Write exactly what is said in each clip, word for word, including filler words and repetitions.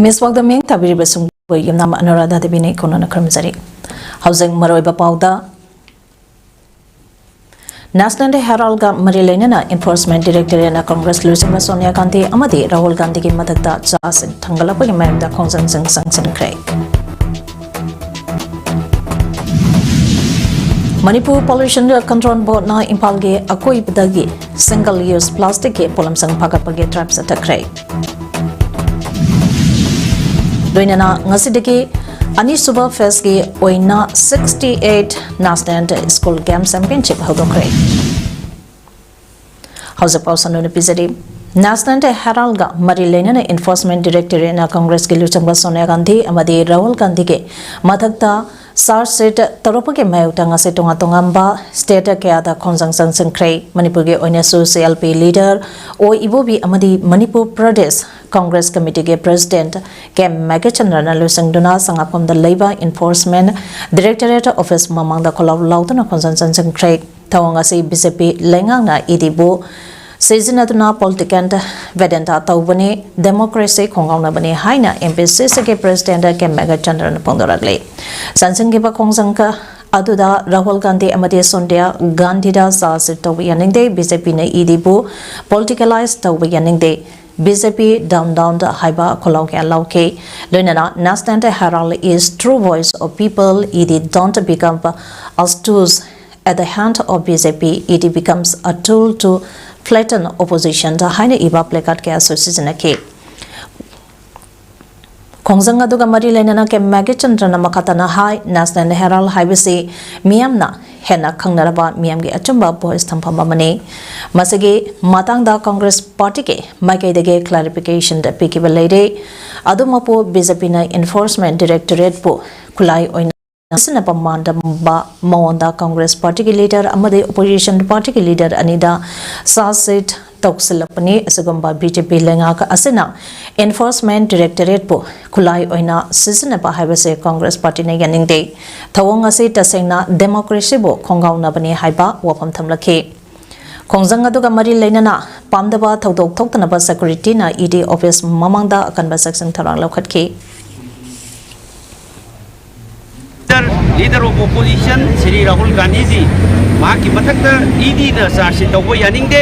ꯃꯤꯁ ꯋꯥꯛꯗ ꯃꯤꯡ ꯊꯥꯕꯤꯔꯤꯕꯁꯤꯡꯕꯨ ꯌꯨꯝꯅꯥꯝ ꯑꯅꯨꯔꯥꯙ ꯗꯦꯕꯤꯅ ꯏꯈꯣꯟꯅꯅ ꯈꯨꯔꯨꯝꯖꯔꯤ꯫ ꯍꯧꯖꯤꯛ ꯃꯔꯨꯑꯣꯏꯕ ꯄꯥꯎꯗ, National Heraldꯒ ꯃꯔꯤ ꯂꯩꯅꯅ Enforcement Directorateꯅ Congress ꯂꯨꯆꯤꯡꯕ ꯁꯣꯅꯤꯌꯥ ꯒꯥꯟꯙꯤ ꯑꯃꯗꯤ ꯔꯥꯍꯨꯜ ꯒꯥꯟꯙꯤꯒꯤ ꯃꯊꯛꯇ charge sheet ꯊꯥꯡꯒꯠꯂꯛꯄꯒꯤ ꯃꯔꯝꯗ ꯈꯣꯡꯖꯪꯁꯤꯡ ꯆꯪꯁꯤꯟꯈ꯭ꯔꯦ꯫ ꯃꯅꯤꯄꯨꯔ Pollution Control Boardꯅ ꯏꯝꯐꯥꯜꯒꯤ ꯑꯀꯣꯏꯕꯗꯒꯤ single use plasticꯀꯤ ꯄꯣꯠꯂꯝꯁꯤꯡ ꯐꯥꯒꯠꯄꯒꯤ drive ꯆꯠꯊꯈ꯭ꯔꯦ꯫ ꯂꯣꯏꯅꯅ ꯉꯁꯤꯗꯒꯤ ꯑꯅꯤꯁꯨꯕ phaseꯀꯤ ꯑꯣꯏꯅ sixty eight National School Games Championship ꯍꯧꯗꯣꯛꯈ꯭ꯔꯦ꯫ ꯍꯧꯖꯤꯛ ꯄꯥꯎ ꯁꯟꯗꯣꯛꯅ ꯄꯤꯖꯔꯤ꯫ National Heraldꯒ ꯃꯔꯤ ꯂꯩꯅꯅ Enforcement Directorateꯅ Congressꯀꯤ ꯂꯨꯆꯤꯡꯕ ꯁꯣꯅꯤꯌꯥ ꯒꯥꯟꯙꯤ ꯑꯃꯗꯤ ꯔꯥꯍꯨꯜ ꯒꯥꯟꯙꯤꯒꯤ ꯃꯊꯛꯇ charge sheet ꯇꯧꯔꯛꯄꯒꯤ ꯃꯥꯌꯣꯛꯇ ꯉꯁꯤ ꯇꯣꯉꯥꯟ ꯇꯣꯉꯥꯟꯕ state ꯀꯌꯥꯗ ꯈꯣꯡꯖꯪ ꯆꯪꯁꯤꯟꯈ꯭ꯔꯦ꯫ ꯃꯅꯤꯄꯨꯔꯒꯤ ꯑꯣꯏꯅꯁꯨ C L P leader ꯑꯣ ꯏꯕꯣꯕꯤ ꯑꯃꯗꯤ ꯃꯅꯤꯄꯨꯔ ꯄ꯭ꯔꯗꯦꯁ Congress Committeeꯒꯤ President ꯀꯦ ꯃꯦꯘꯆꯟꯗ꯭ꯔꯅ ꯂꯨꯆꯤꯡꯗꯨꯅ ꯁꯉꯥꯛꯐꯝꯗ ꯂꯩꯕ Enforcement Directorate Office ꯃꯃꯥꯡꯗ ꯈꯣꯜꯂꯥꯎ ꯂꯥꯎꯗꯨꯅ ꯈꯣꯡꯖꯪ ꯆꯪꯁꯤꯟꯈ꯭ꯔꯦ꯫ ꯊꯧꯑꯣꯡ ꯑꯁꯤ B J P ꯂꯩꯉꯥꯛꯅ E Dꯕꯨ ꯁꯤꯖꯤꯟꯅꯗꯨꯅ political vendetta ꯇꯧꯕꯅꯤ, democracy ꯈꯣꯡꯒꯥꯎꯅꯕꯅꯤ ꯍꯥꯏꯅ M P C Cꯒꯤ President ꯀꯦ ꯃꯦꯘꯆꯟꯗ꯭ꯔꯅ ꯐꯣꯡꯗꯣꯔꯛꯂꯤ꯫ ꯆꯪꯁꯤꯟꯈꯤꯕ ꯈꯣꯡꯖꯪ ꯑꯗꯨꯗ ꯔꯥꯍꯨꯜ ꯒꯥꯟꯙꯤ ꯑꯃꯗꯤ ꯁꯣꯅꯤꯌꯥ ꯒꯥꯟꯙꯤꯗ charge sheet ꯇꯧꯕ ꯌꯥꯅꯤꯡꯗꯦ, B J Pꯅ E Dꯕꯨ politicalize ꯇꯧꯕ ꯌꯥꯅꯤꯡꯗꯦ, B J P down down ꯍꯥꯏꯕ ꯈꯣꯜꯂꯥꯎ ꯀꯌꯥ ꯂꯥꯎꯈꯤ꯫ ꯂꯣꯏꯅꯅ National Herald is true voice of people, E D don't become a stooge at the hand of B J P, E D becomes a tool to flatten opposition ꯍꯥꯏꯅ ꯏꯕ placard ꯀꯌꯥꯁꯨ ꯁꯤꯖꯤꯟꯅꯈꯤ꯫ ꯈꯣꯡꯖꯪ ꯑꯗꯨꯒ ꯃꯔꯤ ꯂꯩꯅꯅ ꯀꯦ ꯃꯦꯘꯆꯟꯗ꯭ꯔꯅ ꯃꯈꯥ ꯇꯥꯅ ꯍꯥꯏ, National Herald ꯍꯥꯏꯕꯁꯤ ꯃꯤꯌꯥꯝꯅ ꯍꯦꯟꯅ ꯈꯪꯅꯔꯕ ꯃꯤꯌꯥꯝꯒꯤ ꯑꯆꯨꯝꯕ voice ꯊꯝꯐꯝ ꯑꯃꯅꯤ꯫ ꯃꯁꯤꯒꯤ ꯃꯇꯥꯡꯗ Congress Partyꯒꯤ ꯃꯥꯏꯀꯩꯗꯒꯤ clarification ꯄꯤꯈꯤꯕ ꯂꯩꯔꯦ꯫ ꯑꯗꯨꯃꯛꯄꯨ B J Pꯅ Enforcement Directorateꯄꯨ ꯈꯨꯠꯂꯥꯏ ꯑꯣꯏꯅ ꯁꯤꯖꯤꯟꯅꯕ ꯃꯥꯟꯗꯕ ꯃꯑꯣꯡꯗ Congress Partyꯒꯤ leader ꯑꯃꯗꯤ Opposition Partyꯒꯤ leader ꯑꯅꯤꯗ charge sheet ꯇꯧꯁꯤꯜꯂꯛꯄꯅꯤ꯫ ꯑꯁꯤꯒꯨꯝꯕ B J P ꯂꯩꯉꯥꯛ ꯑꯁꯤꯅ Enforcement Directorateꯄꯨ ꯈꯨꯠꯂꯥꯏ ꯑꯣꯏꯅ ꯁꯤꯖꯤꯟꯅꯕ ꯍꯥꯏꯕꯁꯦ Congress Partyꯅ ꯌꯥꯅꯤꯡꯗꯦ꯫ ꯊꯧꯑꯣꯡ ꯑꯁꯤ ꯇꯁꯦꯡꯅ democracyꯕꯨ ꯈꯣꯡꯒꯥꯎꯅꯕꯅꯤ ꯍꯥꯏꯕ ꯋꯥꯐꯝ ꯊꯝꯂꯛꯈꯤ꯫ ꯈꯣꯡꯖꯪ ꯑꯗꯨꯒ ꯃꯔꯤ ꯂꯩꯅꯅ ꯄꯥꯝꯗꯕ ꯊꯧꯗꯣꯛ ꯊꯣꯛꯇꯅꯕ ꯁꯦꯀ꯭ꯌꯨꯔꯤꯇꯤꯅ ꯏ ꯗꯤ ꯑꯣꯐꯤꯁ ꯃꯃꯥꯡꯗ ꯑꯀꯟꯕ ꯆꯦꯛꯁꯤꯟ ꯊꯧꯔꯥꯡ ꯂꯧꯈꯠꯈꯤ꯫ Leader of Opposition Shri Rahul ꯒꯥꯟꯙꯤꯖꯤ ꯃꯍꯥꯛꯀꯤ ꯃꯊꯛꯇ ꯏ ꯗꯤꯅ ꯆꯥꯔꯖꯁꯤꯠ ꯇꯧꯕ ꯌꯥꯅꯤꯡꯗꯦ꯫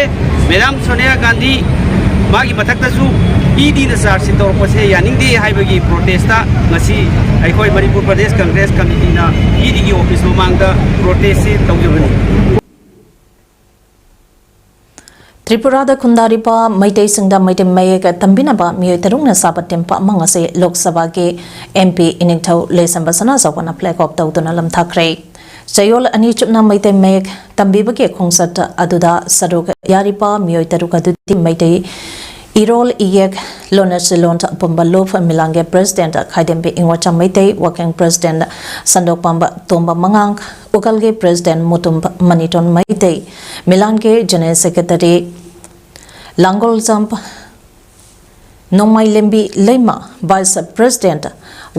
ꯃꯦꯗꯥꯝ ꯁꯣꯅꯤꯌꯥ ꯒꯥꯟꯙꯤ ꯃꯥꯒꯤ ꯃꯊꯛꯇꯁꯨ ꯏ ꯗꯤꯅ ꯆꯥꯔꯖꯁꯤꯠ ꯇꯧꯔꯛꯄꯁꯦ ꯌꯥꯅꯤꯡꯗꯦ ꯍꯥꯏꯕꯒꯤ ꯄ꯭ꯔꯣꯇꯦꯁꯇ ꯉꯁꯤ ꯑꯩꯈꯣꯏ ꯃꯅꯤꯄꯨꯔ ꯄ꯭ꯔꯗꯦꯁ ꯀꯪꯒ꯭ꯔꯦꯁ ꯀꯃꯤꯇꯤꯅ ꯏ ꯗꯤꯒꯤ ꯑꯣꯐꯤꯁ ꯃꯃꯥꯡꯗ ꯄ꯭ꯔꯣꯇꯦꯁꯁꯤ ꯇꯧꯖꯕꯅꯤ꯫ ꯇ꯭ꯔꯤꯄꯨꯔꯥꯗ ꯈꯨꯟꯗꯥꯔꯤꯕ ꯃꯩꯇꯩꯁꯤꯡꯗ ꯃꯩꯇꯩ ꯃꯌꯦꯛ ꯇꯝꯕꯤꯅꯕ ꯃꯤꯑꯣꯏ ꯇꯔꯨꯛꯅ ꯁꯥꯕ ꯇꯦꯝꯄꯥꯛ ꯑꯃ ꯉꯁꯤ ꯂꯣꯛ ꯁꯚꯥꯒꯤ ꯑꯦꯝ ꯄꯤ ꯏꯅꯤꯡꯊꯧ ꯂꯩꯁꯦꯝꯕ ꯁꯅꯥꯖꯥꯎꯕꯅ ꯐ꯭ꯂꯦꯛ ꯑꯣꯐ ꯇꯧꯗꯨꯅ ꯂꯝꯊꯥꯈ꯭ꯔꯦ꯫ ꯆꯌꯣꯜ ꯑꯅꯤ ꯆꯨꯞꯅ ꯃꯩꯇꯩ ꯃꯌꯦꯛ ꯇꯝꯕꯤꯕꯒꯤ ꯈꯣꯡꯆꯠ ꯑꯗꯨꯗ ꯁꯔꯨꯛ ꯌꯥꯔꯤꯕ ꯃꯤꯑꯣꯏ ꯇꯔꯨꯛ ꯑꯗꯨꯗꯤ ꯃꯩꯇꯩ ꯏꯔꯣꯜ ꯏꯌꯦꯛ, ꯂꯣꯟꯅꯁꯤ ꯂꯣꯟ ꯄꯨꯝꯕ ꯂꯨꯞ, ꯃꯤꯂꯥꯟꯒꯤ ꯄ꯭ꯔꯦꯁꯤꯗꯦꯟꯠ ꯈꯥꯏꯗꯦꯝꯕꯤ ꯏꯉꯣꯆꯥ ꯃꯩꯇꯩ, ꯋꯥꯔꯀꯤꯡ ꯄ꯭ꯔꯦꯁꯤꯗꯦꯟꯠ ꯁꯟꯗꯣꯛꯄꯥꯝꯕ ꯇꯣꯝꯕ ꯃꯉꯥꯡ, ꯎꯀꯜꯒꯤ president Mutum ꯃꯅꯤꯇꯣꯟ Meitei, ꯃꯤꯂꯥꯟꯒꯤ general secretary ꯂꯥꯡꯒꯣꯜꯖꯝ ꯅꯣꯡꯃꯥꯏꯂꯦꯝꯕꯤ ꯂꯩꯃ, ꯚꯥꯏꯁ ꯄ꯭ꯔꯦꯁꯤꯗꯦꯟꯠ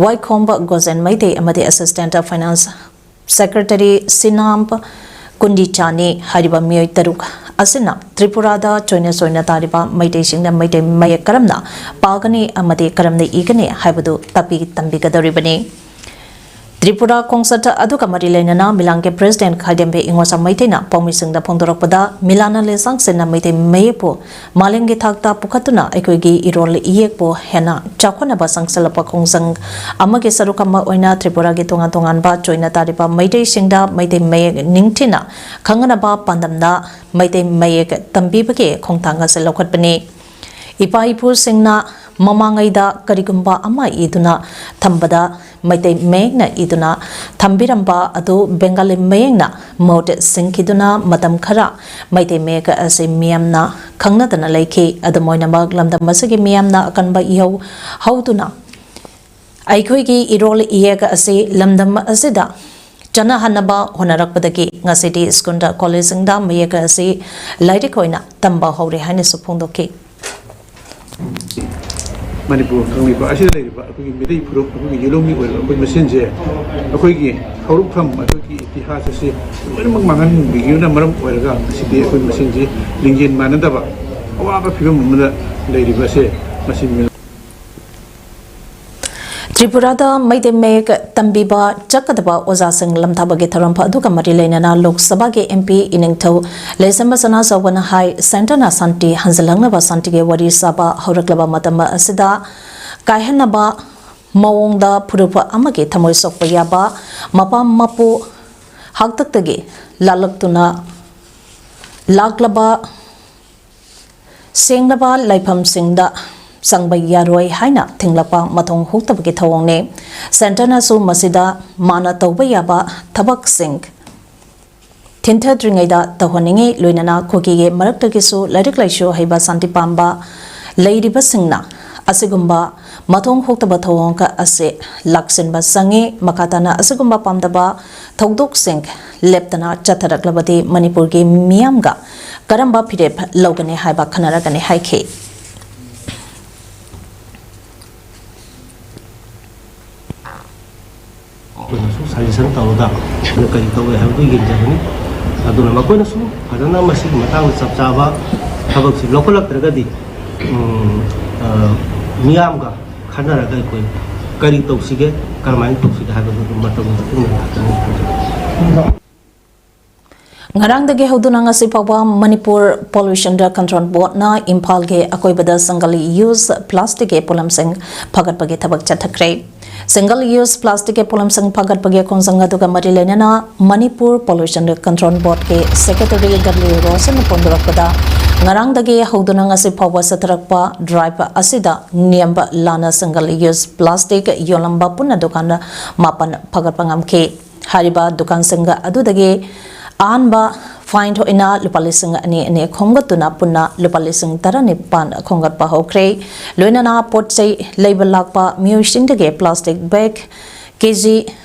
ꯋꯥꯏꯈꯣꯝꯕ ꯒꯣꯖꯦꯟ ꯃꯩꯇꯩ ꯑꯃꯗꯤ ꯑꯦꯁꯤꯁꯇꯦꯟꯠ ꯐꯥꯏꯅꯥꯟꯁ ꯁꯦꯀ꯭ꯔꯦꯇꯔꯤ ꯁꯤꯅꯥꯝ ꯀꯨꯟꯗꯤꯆꯥꯅꯤ꯫ ꯍꯥꯏꯔꯤꯕ ꯃꯤꯑꯣꯏ ꯇꯔꯨꯛ ꯑꯁꯤꯅ ꯇ꯭ꯔꯤꯄꯨꯔꯥꯗ ꯆꯣꯏꯅ ꯆꯣꯏꯅ ꯇꯥꯔꯤꯕ ꯃꯩꯇꯩꯁꯤꯡꯅ ꯃꯩꯇꯩ ꯃꯌꯦꯛ ꯀꯔꯝꯅ ꯄꯥꯒꯅꯤ ꯑꯃꯗꯤ ꯀꯔꯝꯅ ꯏꯒꯅꯤ ꯍꯥꯏꯕꯗꯨ ꯇꯥꯛꯄꯤ ꯇꯝꯕꯤꯒꯗꯧꯔꯤꯕꯅꯤ꯫ ꯇ꯭ꯔꯤꯄꯨꯔꯥ ꯈꯣꯡꯆꯠ ꯑꯗꯨꯒ ꯃꯔꯤ ꯂꯩꯅꯅ ꯃꯤꯂꯥꯟꯒꯤ ꯄ꯭ꯔꯦꯁꯤꯗꯦꯟꯠ ꯈꯥꯏꯗꯦꯝꯕꯤ ꯏꯉꯣꯆꯥ ꯃꯩꯇꯩꯅ ꯄꯥꯎꯃꯤꯁꯤꯡꯗ ꯐꯣꯡꯗꯣꯔꯛꯄꯗ, ꯃꯤꯂꯥꯟꯅ ꯂꯩꯁꯥꯡꯁꯤꯟꯅ ꯃꯩꯇꯩ ꯃꯌꯦꯛꯄꯨ ꯃꯥꯂꯦꯝꯒꯤ ꯊꯥꯛꯇ ꯄꯨꯈꯠꯇꯨꯅ ꯑꯩꯈꯣꯏꯒꯤ ꯏꯔꯣꯜ ꯏꯌꯦꯛꯄꯨ ꯍꯦꯟꯅ ꯆꯥꯎꯈꯠꯅꯕ ꯆꯪꯁꯤꯜꯂꯛꯄ ꯈꯣꯡꯖꯪ ꯑꯃꯒꯤ ꯁꯔꯨꯛ ꯑꯃ ꯑꯣꯏꯅ ꯇ꯭ꯔꯤꯄꯨꯔꯥꯒꯤ ꯇꯣꯉꯥꯟ ꯇꯣꯉꯥꯟꯕ ꯆꯣꯏꯅ ꯇꯥꯔꯤꯕ ꯃꯩꯇꯩꯁꯤꯡꯗ ꯃꯩꯇꯩ ꯃꯌꯦꯛ ꯅꯤꯡꯊꯤꯅ ꯈꯪꯅꯅꯕ ꯄꯥꯟꯗꯝꯗ ꯃꯩꯇꯩ ꯃꯌꯦꯛ ꯇꯝꯕꯤꯕꯒꯤ ꯈꯣꯡꯊꯥꯡ ꯑꯁꯤ ꯂꯧꯈꯠꯄꯅꯤ꯫ ꯏꯄꯥ ꯏꯄꯨꯁꯤꯡꯅ ꯃꯃꯥꯡꯉꯩꯗ ꯀꯔꯤꯒꯨꯝꯕ ꯑꯃ ꯏꯗꯨꯅ ꯊꯝꯕꯗ ꯃꯩꯇꯩ ꯃꯌꯦꯛꯅ ꯏꯗꯨꯅ ꯊꯝꯕꯤꯔꯝꯕ ꯑꯗꯨ ꯕꯦꯡꯒꯥꯂꯤ ꯃꯌꯦꯛꯅ ꯃꯍꯨꯠ ꯁꯤꯟꯈꯤꯗꯨꯅ ꯃꯇꯝ ꯈꯔ ꯃꯩꯇꯩ ꯃꯌꯦꯛ ꯑꯁꯤ ꯃꯤꯌꯥꯝꯅ ꯈꯪꯅꯗꯅ ꯂꯩꯈꯤ꯫ ꯑꯗꯨꯝ ꯑꯣꯏꯅꯃꯛ, ꯂꯝꯗꯝ ꯑꯁꯤꯒꯤ ꯃꯤꯌꯥꯝꯅ ꯑꯀꯟꯕ ꯏꯍꯧ ꯍꯧꯗꯨꯅ ꯑꯩꯈꯣꯏꯒꯤ ꯏꯔꯣꯜ ꯏꯌꯦꯛ ꯑꯁꯤ ꯂꯝꯗꯝ ꯑꯁꯤꯗ ꯆꯠꯅꯍꯟꯅꯕ ꯍꯣꯠꯅꯔꯛꯄꯗꯒꯤ ꯉꯁꯤꯗꯤ ꯁ꯭ꯀꯨꯜꯗ, ꯀꯣꯂꯦꯖꯁꯤꯡꯗ ꯃꯌꯦꯛ ꯑꯁꯤ ꯂꯥꯏꯔꯤꯛ ꯑꯣꯏꯅ ꯇꯝꯕ ꯍꯧꯔꯦ ꯍꯥꯏꯅꯁꯨ ꯐꯣꯡꯗꯣꯛꯈꯤ꯫ ꯃꯅꯤꯄꯨꯔ ꯀꯪꯂꯩꯄꯥꯛ ꯑꯁꯤꯗ ꯂꯩꯔꯤꯕ ꯑꯩꯈꯣꯏꯒꯤ ꯃꯤꯇꯩ ꯐꯨꯔꯨꯞ, ꯑꯩꯈꯣꯏꯒꯤ ꯌꯦꯂꯣꯡꯒꯤ ꯑꯣꯏꯕ ꯑꯩꯈꯣꯏ ꯃꯁꯦꯟꯁꯦ, ꯑꯩꯈꯣꯏꯒꯤ ꯍꯧꯔꯛꯐꯝ, ꯑꯩꯈꯣꯏꯒꯤ ꯏꯇꯤꯍꯥꯁ ꯑꯁꯤ ꯂꯣꯏꯅꯃꯛ ꯃꯥꯡꯍꯟꯕꯤꯈꯤꯕꯅ ꯃꯔꯝ ꯑꯣꯏꯔꯒ ꯉꯁꯤꯗꯤ ꯑꯩꯈꯣꯏ ꯃꯁꯦꯟꯁꯤ ꯂꯤꯡꯖꯦꯜ ꯃꯥꯟꯅꯗꯕ ꯑꯋꯥꯕ ꯐꯤꯕꯝ ꯑꯃꯗ ꯂꯩꯔꯤꯕ ꯑꯁꯦ ꯃꯁꯤ ꯃꯤꯑꯣꯏ ꯇ꯭ꯔꯤꯄꯨꯔꯥꯗ ꯃꯩꯇꯩ ꯃꯌꯦꯛ ꯇꯝꯕꯤꯕ ꯆꯠꯀꯗꯕ ꯑꯣꯖꯥꯁꯤꯡ ꯂꯝꯊꯥꯕꯒꯤ ꯊꯧꯔꯝ ꯑꯗꯨꯒ ꯃꯔꯤ ꯂꯩꯅꯅ ꯂꯣꯛ ꯁꯚꯥꯒꯤ MP ꯏꯅꯤꯡꯊꯧ ꯂꯩꯁꯦꯝꯕ ꯁꯅꯥꯖꯥꯎꯕꯅ ꯍꯥꯏ, ꯁꯦꯟꯇꯔꯅ ꯁꯥꯟꯇꯤ ꯍꯟꯖꯤꯜꯍꯟꯅꯕ ꯁꯥꯟꯇꯤꯒꯤ ꯋꯥꯔꯤ ꯁꯥꯕ ꯍꯧꯔꯛꯂꯕ ꯃꯇꯝ ꯑꯁꯤꯗ ꯀꯥꯏꯍꯟꯅꯕ ꯃꯑꯣꯡꯗ ꯐꯨꯔꯨꯞ ꯑꯃꯒꯤ ꯊꯃꯣꯏ ꯁꯣꯛꯄ ꯌꯥꯕ ꯃꯄꯥ ꯃꯄꯨ ꯍꯥꯛꯇꯛꯇꯒꯤ ꯂꯥꯛꯂꯛꯇꯨꯅ ꯂꯥꯛꯂꯕ ꯁꯦꯡꯂꯕ ꯂꯩꯐꯝꯁꯤꯡꯗ ꯆꯪꯕ ꯌꯥꯔꯣꯏ ꯍꯥꯏꯅ ꯊꯤꯡꯂꯛꯄ ꯃꯊꯣꯡ ꯍꯨꯛꯇꯕꯒꯤ ꯊꯧꯑꯣꯡꯅꯤ꯫ ꯁꯦꯟꯇꯔꯅꯁꯨ ꯃꯁꯤꯗ ꯃꯥꯅ ꯇꯧꯕ ꯌꯥꯕ ꯊꯕꯛꯁꯤꯡ ꯊꯤꯟꯊꯗ꯭ꯔꯤꯉꯩꯗ ꯇꯧꯍꯟꯅꯤꯡꯏ꯫ ꯂꯣꯏꯅꯅ ꯀꯨꯀꯤꯒꯤ ꯃꯔꯛꯇꯒꯤꯁꯨ ꯂꯥꯏꯔꯤꯛ ꯂꯥꯏꯁꯨ ꯍꯩꯕ ꯁꯥꯟꯇꯤ ꯄꯥꯝꯕ ꯂꯩꯔꯤꯕꯁꯤꯡꯅ ꯑꯁꯤꯒꯨꯝꯕ ꯃꯊꯣꯡ ꯍꯨꯛꯇꯕ ꯊꯧꯑꯣꯡ ꯑꯁꯤ ꯂꯥꯛꯁꯤꯟꯕ ꯆꯪꯏ꯫ ꯃꯈꯥ ꯇꯥꯅ ꯑꯁꯤꯒꯨꯝꯕ ꯄꯥꯝꯗꯕ ꯊꯧꯗꯣꯛꯁꯤꯡ ꯂꯦꯞꯇꯅ ꯆꯠꯊꯔꯛꯂꯕꯗꯤ ꯃꯅꯤꯄꯨꯔꯒꯤ ꯃꯤꯌꯥꯝꯒ ꯀꯔꯝꯕ ꯐꯤꯔꯦꯞ ꯂꯧꯒꯅꯤ ꯍꯥꯏꯕ ꯈꯟꯅꯔꯒꯅꯤ ꯍꯥꯏꯈꯤ꯫ ꯑꯩꯈꯣꯏꯅꯁꯨ suggestion ꯇꯧꯔꯒ ꯑꯩꯈꯣꯏꯅ ꯀꯔꯤ ꯇꯧꯋꯦ ꯍꯥꯏꯕꯗꯨ ꯌꯦꯡꯖꯒꯅꯤ꯫ ꯑꯗꯨꯅ ꯃꯈꯣꯏꯅꯁꯨ ꯐꯖꯅ ꯃꯁꯤꯒꯤ ꯃꯇꯥꯡꯗ ꯆꯞ ꯆꯥꯕ ꯊꯕꯛꯁꯤ ꯂꯧꯈꯠꯂꯛꯇ꯭ꯔꯒꯗꯤ, ꯎꯝ, ꯑ, ꯃꯤꯌꯥꯝꯒ ꯈꯟꯅꯔꯒ ꯑꯩꯈꯣꯏ ꯀꯔꯤ ꯇꯧꯁꯤꯒꯦ, ꯀꯔꯝꯍꯥꯏꯅ ꯇꯧꯁꯤꯒꯦ ꯍꯥꯏꯕꯗꯨ ꯑꯗꯨꯝ ꯃꯇꯝ ꯃꯇꯨꯡ ꯏꯟꯅ ꯂꯥꯛꯀꯅꯤ ꯈꯟꯖꯩ꯫ ꯉꯔꯥꯡꯗꯒꯤ ꯍꯧꯗꯨꯅ ꯉꯁꯤ ꯐꯥꯎꯕ ꯃꯅꯤꯄꯨꯔ Pollution Control Boardꯅ ꯏꯝꯐꯥꯜꯒꯤ ꯑꯀꯣꯏꯕꯗ single use plasticꯀꯤ ꯄꯣꯠꯂꯝꯁꯤꯡ ꯐꯒꯠꯄꯒꯤ ꯊꯕꯛ ꯆꯠꯊꯈ꯭ꯔꯦ꯫ Single use plasticꯀꯤ ꯄꯣꯠꯂꯝꯁꯤꯡ ꯐꯒꯠꯄꯒꯤ ꯈꯣꯡꯖꯪ ꯑꯗꯨꯒ ꯃꯔꯤ ꯂꯩꯅꯅ Manipur Pollution Control Boardꯀꯤ Secretary W ꯔꯣꯁꯟꯅ ꯐꯣꯡꯗꯣꯔꯛꯄꯗ, ꯉꯔꯥꯡꯗꯒꯤ ꯍꯧꯗꯨꯅ ꯉꯁꯤ ꯐꯥꯎꯕ ꯆꯠꯊꯔꯛꯄ drive ꯑꯁꯤꯗ ꯅꯤꯌꯝ ꯂꯥꯟꯅ single use plastic ꯌꯣꯜꯂꯝꯕ ꯄꯨꯟꯅ ꯗꯨꯀꯥꯟ ꯃꯥꯄꯟ ꯐꯒꯠꯄ ꯉꯝꯈꯤ꯫ ꯍꯥꯏꯔꯤꯕ ꯗꯨꯀꯥꯟꯁꯤꯡ ꯑꯗꯨꯗꯒꯤ ꯑꯍꯥꯟꯕ fine ꯑꯣꯏꯅ ꯂꯨꯄꯥ ꯂꯤꯁꯤꯡ ꯑꯅꯤ ꯑꯅꯤ ꯈꯣꯝꯒꯠꯇꯨꯅ ꯄꯨꯟꯅ ꯂꯨꯄꯥ ꯂꯤꯁꯤꯡ ꯇꯔꯥꯅꯤꯄꯥꯟ ꯈꯣꯝꯒꯠꯄ ꯍꯧꯈ꯭ꯔꯦ꯫ ꯂꯣꯏꯅꯅ ꯄꯣꯠ ꯆꯩ ꯂꯩꯕ ꯂꯥꯛꯄ ꯃꯤꯑꯣꯏꯁꯤꯡꯗꯒꯤ plastic bag ꯀꯦꯖꯤ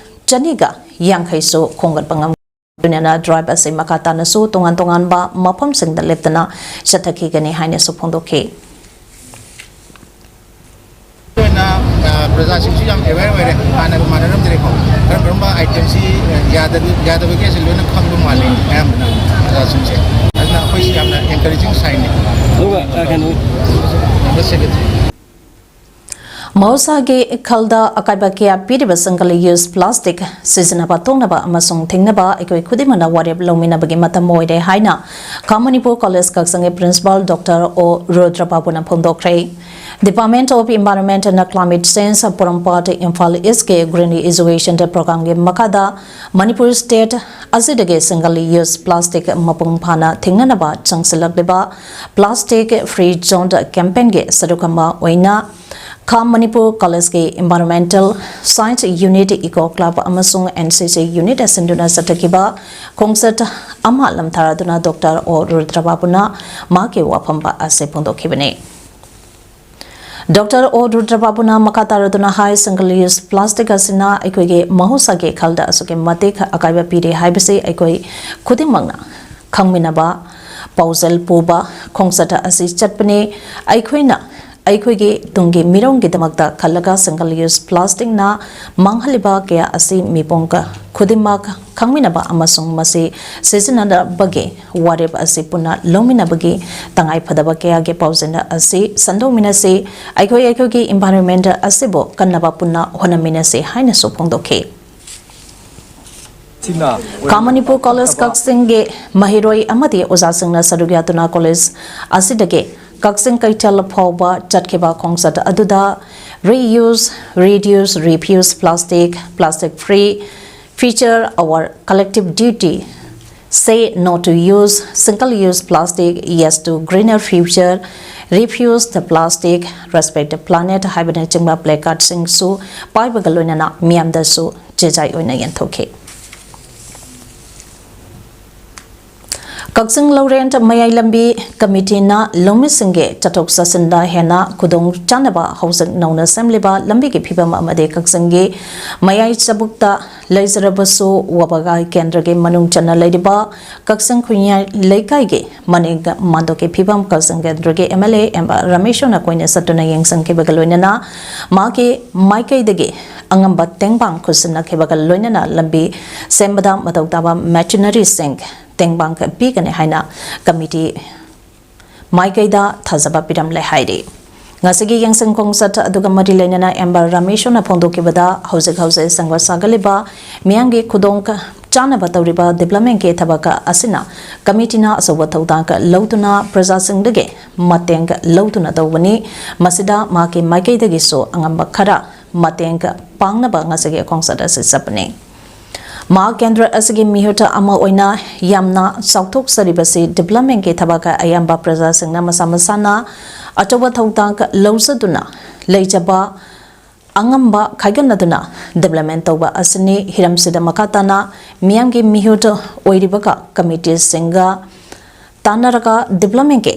ꯆꯅꯤꯒ ꯌꯥꯡꯈꯩꯁꯨ ꯈꯣꯝꯒꯠꯄ ꯉꯝꯈꯤ꯫ ꯂꯣꯏꯅꯅ drive ꯑꯁꯤ ꯃꯈꯥ ꯇꯥꯅꯁꯨ ꯇꯣꯉꯥꯟ ꯇꯣꯉꯥꯟꯕ ꯃꯐꯝꯁꯤꯡꯗ ꯂꯦꯞꯇꯅ ꯆꯠꯊꯈꯤꯒꯅꯤ ꯍꯥꯏꯅꯁꯨ ꯐꯣꯡꯗꯣꯛꯈꯤ꯫ ꯑ, ꯄ꯭ꯔꯖꯥꯁꯤꯡꯁꯨ ꯌꯥꯝ ꯑꯦꯋꯦꯌꯔ ꯑꯣꯏꯔꯦ, ꯍꯥꯟꯅꯒ ꯃꯥꯟꯅꯔꯝꯗ꯭ꯔꯦꯀꯣ꯫ ꯀꯔꯝ ꯀꯔꯝꯕ ꯑꯥꯏꯇꯦꯝꯁꯤ, ꯑ, ꯌꯥꯗꯕ, ꯌꯥꯗꯕꯒꯦ ꯑꯁꯤ ꯂꯣꯏꯅ ꯈꯪꯕ ꯃꯥꯜꯂꯦ ꯑꯌꯥꯝꯕꯅ ꯄ꯭ꯔꯖꯥꯁꯤꯡꯁꯦ꯫ ꯑꯗꯨꯅ ꯑꯩꯈꯣꯏꯁꯤ ꯌꯥꯝꯅ ꯑꯦꯟꯀꯔꯦꯖꯤꯡ ꯁꯥꯏꯟꯅꯤ꯫ ꯑꯗꯨꯒ, ꯑ, ꯀꯩꯅꯣ, ꯃꯦꯝꯕꯔ ꯁꯦꯀ꯭ꯔꯦꯇꯔꯤ꯫ ꯃꯍꯧꯁꯥꯒꯤ ꯏꯈꯜꯗ ꯑꯀꯥꯏꯕ ꯀꯌꯥ ꯄꯤꯔꯤꯕ ꯁꯤꯡꯒꯜ ꯌꯨꯁ ꯄ꯭ꯂꯥꯁꯇꯤꯛ ꯁꯤꯖꯤꯟꯅꯕ ꯇꯣꯛꯅꯕ ꯑꯃꯁꯨꯡ ꯊꯤꯡꯅꯕ ꯑꯩꯈꯣꯏ ꯈꯨꯗꯤꯡꯃꯛꯅ ꯋꯥꯔꯦꯞ ꯂꯧꯃꯤꯟꯅꯕꯒꯤ ꯃꯇꯝ ꯑꯣꯏꯔꯦ ꯍꯥꯏꯅ ꯈꯥ ꯃꯅꯤꯄꯨꯔ ꯀꯣꯂꯦꯖ ꯀꯛꯆꯤꯡꯒꯤ ꯄ꯭ꯔꯤꯟꯁꯤꯄꯥꯜ ꯗꯣꯛꯇꯔ ꯑꯣ ꯔꯨꯗ꯭ꯔꯕꯥꯕꯨꯅ ꯐꯣꯡꯗꯣꯛꯈ꯭ꯔꯦ꯫ Department of Environment and Climate Change, ꯄꯣꯔꯣꯝꯄꯥꯠ, ꯏꯝꯐꯥꯜ ꯏꯁꯀꯤ Green Education Programꯒꯤ ꯃꯈꯥꯗ ꯃꯅꯤꯄꯨꯔ ꯁ꯭ꯇꯦꯠ ꯑꯁꯤꯗꯒꯤ ꯁꯤꯡꯒꯜ ꯌꯨꯁ ꯄ꯭ꯂꯥꯁꯇꯤꯛ ꯃꯄꯨꯡ ꯐꯥꯅ ꯊꯤꯡꯅꯅꯕ ꯆꯪꯁꯤꯜꯂꯛꯂꯤꯕ Plastic Free Zone campaignꯒꯤ ꯁꯔꯨꯛ ꯑꯃ ꯑꯣꯏꯅ ꯈꯥ ꯃꯅꯤꯄꯨꯔ ꯀꯣꯂꯦꯖꯀꯤ Environmental Science Unit, Eco Club ꯑꯃꯁꯨꯡ N C C Unit ꯁꯤꯟꯗꯨꯅ ꯆꯠꯊꯈꯤꯕ ꯈꯣꯡꯆꯠ ꯑꯃ ꯂꯝꯊꯥꯔꯗꯨꯅ ꯗꯣꯛꯇꯔ ꯑꯣ ꯔꯨꯗ꯭ꯔꯕꯥꯕꯨꯅ ꯃꯍꯥꯛꯀꯤ ꯋꯥꯐꯝ ꯑꯁꯤ ꯐꯣꯡꯗꯣꯛꯈꯤꯕꯅꯤ꯫ ꯗꯣꯛꯇꯔ ꯑꯣ ꯔꯨꯗ꯭ꯔꯕꯥꯕꯨꯅ ꯃꯈꯥ ꯇꯥꯔꯗꯨꯅ ꯍꯥꯏ, ꯁꯤꯡꯒꯜ ꯌꯨꯁ ꯄ꯭ꯂꯥꯁꯇꯤꯛ ꯑꯁꯤꯅ ꯑꯩꯈꯣꯏꯒꯤ ꯃꯍꯧꯁꯥꯒꯤ ꯏꯈꯜꯗ ꯑꯁꯨꯛꯀꯤ ꯃꯇꯤꯛ ꯑꯀꯥꯏꯕ ꯄꯤꯔꯤ ꯍꯥꯏꯕꯁꯤ ꯑꯩꯈꯣꯏ ꯈꯨꯗꯤꯡꯃꯛꯅ ꯈꯪꯃꯤꯟꯅꯕ, ꯄꯥꯎꯖꯦꯜ ꯄꯨꯕ ꯈꯣꯡꯆꯠ ꯑꯁꯤ ꯆꯠꯄꯅꯤ꯫ ꯑꯩꯈꯣꯏꯅ ꯑꯩꯈꯣꯏꯒꯤ ꯇꯨꯡꯒꯤ ꯃꯤꯔꯣꯜꯒꯤꯗꯃꯛꯇ ꯈꯜꯂꯒ ꯁꯤꯡꯒꯜ ꯌꯨꯁ ꯄ꯭ꯂꯥꯁꯇꯤꯛꯅ ꯃꯥꯡꯍꯜꯂꯤꯕ ꯀꯌꯥ ꯑꯁꯤ ꯃꯤꯄꯨꯝ ꯈꯨꯗꯤꯡꯃꯛ ꯈꯪꯃꯤꯟꯅꯕ ꯑꯃꯁꯨꯡ ꯃꯁꯤ ꯁꯤꯖꯤꯟꯅꯅꯕꯒꯤ ꯋꯥꯔꯦꯞ ꯑꯁꯤ ꯄꯨꯟꯅ ꯂꯧꯃꯤꯟꯅꯕꯒꯤ ꯇꯉꯥꯏꯐꯗꯕ ꯀꯌꯥꯒꯤ ꯄꯥꯎꯖꯦꯜ ꯑꯁꯤ ꯁꯟꯗꯣꯛꯃꯤꯟꯅꯁꯤ꯫ ꯑꯩꯈꯣꯏ ꯑꯩꯈꯣꯏꯒꯤ environment ꯑꯁꯤꯕꯨ ꯀꯟꯅꯕ ꯄꯨꯟꯅ ꯍꯣꯠꯅꯃꯤꯟꯅꯁꯤ ꯍꯥꯏꯅꯁꯨ ꯐꯣꯡꯗꯣꯛꯈꯤ꯫ ꯈꯥ ꯃꯅꯤꯄꯨꯔ ꯀꯣꯂꯦꯖ ꯀꯛꯆꯤꯡꯒꯤ ꯃꯍꯩꯔꯣꯏ ꯑꯃꯗꯤ ꯑꯣꯖꯥꯁꯤꯡꯅ ꯁꯔꯨꯛ ꯌꯥꯗꯨꯅ ꯀꯣꯂꯦꯖ ꯑꯁꯤꯗꯒꯤ ꯀꯛꯆꯤꯡ ꯀꯩꯊꯦꯜ ꯐꯥꯎꯕ ꯆꯠꯈꯤꯕ ꯈꯣꯡꯆꯠ ꯑꯗꯨꯗ Reuse, Reduce, Refuse Plastic, Plastic Free Future, Our Collective Duty, Say No to Use, Single Use Plastic, Yes to Greener Future, Refuse the Plastic, Respect the Planet ꯍꯥꯏꯕꯅꯆꯤꯡꯕ placardꯁꯤꯡꯁꯨ ꯄꯥꯏꯕꯒ ꯂꯣꯏꯅꯅ ꯃꯤꯌꯥꯝꯗꯁꯨ ꯆꯦꯖꯥꯏ ꯑꯣꯏꯅ ꯌꯦꯟꯊꯣꯛꯈꯤ꯫ ꯀꯛꯆꯤꯡ ꯂꯧꯔꯦꯟ ꯃꯌꯥꯏ ꯂꯝꯕꯤ ꯀꯃꯤꯇꯤꯅ ꯂꯧꯃꯤꯁꯤꯡꯒꯤ ꯆꯠꯊꯣꯛ ꯆꯠꯁꯤꯟꯗ ꯍꯦꯟꯅ ꯈꯨꯗꯣꯡ ꯆꯥꯅꯕ ꯍꯧꯖꯤꯛ ꯅꯧꯅ ꯁꯦꯝꯂꯤꯕ ꯂꯝꯕꯤꯒꯤ ꯐꯤꯕꯝ ꯑꯃꯗꯤ ꯀꯛꯆꯤꯡꯒꯤ ꯃꯌꯥꯏ ꯆꯕꯨꯛꯇ ꯂꯩꯖꯔꯕꯁꯨ, ꯋꯥꯕꯒꯥꯏ ꯀꯦꯟꯗ꯭ꯔꯒꯤ ꯃꯅꯨꯡ ꯆꯟꯅ ꯂꯩꯔꯤꯕ ꯀꯛꯆꯤꯡ ꯈꯨꯟꯌꯥꯏ ꯂꯩꯀꯥꯏꯒꯤ ꯃꯅꯤꯡ ꯃꯥꯟꯗꯣꯛꯀꯤ ꯐꯤꯕꯝ ꯀꯛꯆꯤꯡ ꯀꯦꯟꯗ꯭ꯔꯒꯤ ꯑꯦꯝ ꯑꯦꯜ ꯑꯦ ꯑꯦꯝ ꯔꯥꯃꯦꯁꯣꯔꯅ ꯀꯣꯏꯅ ꯆꯠꯇꯨꯅ ꯌꯦꯡꯁꯤꯟꯈꯤꯕꯒ ꯂꯣꯏꯅꯅ ꯃꯍꯥꯛꯀꯤ ꯃꯥꯏꯀꯩꯗꯒꯤ ꯑꯉꯝꯕ ꯇꯦꯡꯕꯥꯡ ꯈꯨꯠꯁꯤꯟꯅꯈꯤꯕꯒ ꯂꯣꯏꯅꯅ ꯂꯝꯕꯤ ꯁꯦꯝꯕꯗ ꯃꯊꯧ ꯇꯥꯕ ꯃꯦꯆꯤꯅꯔꯤꯁꯤꯡ ꯇꯦꯡꯕꯥꯡ ꯄꯤꯒꯅꯤ ꯍꯥꯏꯅ ꯀꯃꯤꯇꯤ ꯃꯥꯏꯀꯩꯗ ꯊꯥꯖꯕ ꯄꯤꯔꯝꯂꯦ ꯍꯥꯏꯔꯤ꯫ ꯉꯁꯤꯒꯤ ꯌꯦꯡꯁꯤꯟ ꯈꯣꯡꯆꯠ ꯑꯗꯨꯒ ꯃꯔꯤ ꯂꯩꯅꯅ ꯑꯦꯝ ꯔꯥꯃꯦꯁꯣꯔꯅ ꯐꯣꯡꯗꯣꯛꯈꯤꯕꯗ, ꯍꯧꯖꯤꯛ ꯍꯧꯖꯤꯛ ꯁꯦꯝꯒꯠ ꯁꯥꯒꯠꯂꯤꯕ ꯃꯤꯌꯥꯝꯒꯤ ꯈꯨꯗꯣꯡ ꯆꯥꯅꯕ ꯇꯧꯔꯤꯕ ꯗꯤꯕ꯭ꯂꯞꯃꯦꯟꯒꯤ ꯊꯕꯛ ꯑꯁꯤꯅ ꯀꯃꯤꯇꯤꯅ ꯑꯆꯧꯕ ꯊꯧꯗꯥꯡ ꯂꯧꯗꯨꯅ ꯄ꯭ꯔꯖꯥꯁꯤꯡꯗꯒꯤ ꯃꯇꯦꯡ ꯂꯧꯗꯨꯅ ꯇꯧꯕꯅꯤ꯫ ꯃꯁꯤꯗ ꯃꯍꯥꯛꯀꯤ ꯃꯥꯏꯀꯩꯗꯒꯤꯁꯨ ꯑꯉꯝꯕ ꯈꯔ ꯃꯇꯦꯡ ꯄꯥꯡꯅꯕ ꯉꯁꯤꯒꯤ ꯈꯣꯡꯆꯠ ꯑꯁꯤ ꯆꯠꯄꯅꯤ꯫ ꯃꯍꯥꯛ ꯀꯦꯟꯗ꯭ꯔ ꯑꯁꯤꯒꯤ ꯃꯤꯍꯨꯠ ꯑꯃ ꯑꯣꯏꯅ ꯌꯥꯝꯅ ꯆꯥꯎꯊꯣꯛꯆꯔꯤꯕꯁꯤ ꯗꯤꯕ꯭ꯂꯞꯃꯦꯟꯒꯤ ꯊꯕꯛ ꯑꯌꯥꯝꯕ ꯄ꯭ꯔꯖꯥꯁꯤꯡꯅ ꯃꯁꯥ ꯃꯁꯥꯅ ꯑꯆꯧꯕ ꯊꯧꯗꯥꯡ ꯂꯧꯖꯗꯨꯅ ꯂꯩꯖꯕ ꯑꯉꯝꯕ ꯈꯥꯏꯒꯠꯅꯗꯨꯅ ꯗꯤꯕ꯭ꯂꯞꯃꯦꯟ ꯇꯧꯕ ꯑꯁꯤꯅꯤ꯫ ꯍꯤꯔꯝꯁꯤꯗ ꯃꯈꯥ ꯇꯥꯅ ꯃꯤꯌꯥꯝꯒꯤ ꯃꯤꯍꯨꯠ ꯑꯣꯏꯔꯤꯕꯒ ꯀꯃꯤꯇꯤꯁꯤꯡꯒ ꯇꯥꯟꯅꯔꯒ ꯗꯤꯕ꯭ꯂꯞꯃꯦꯟꯒꯤ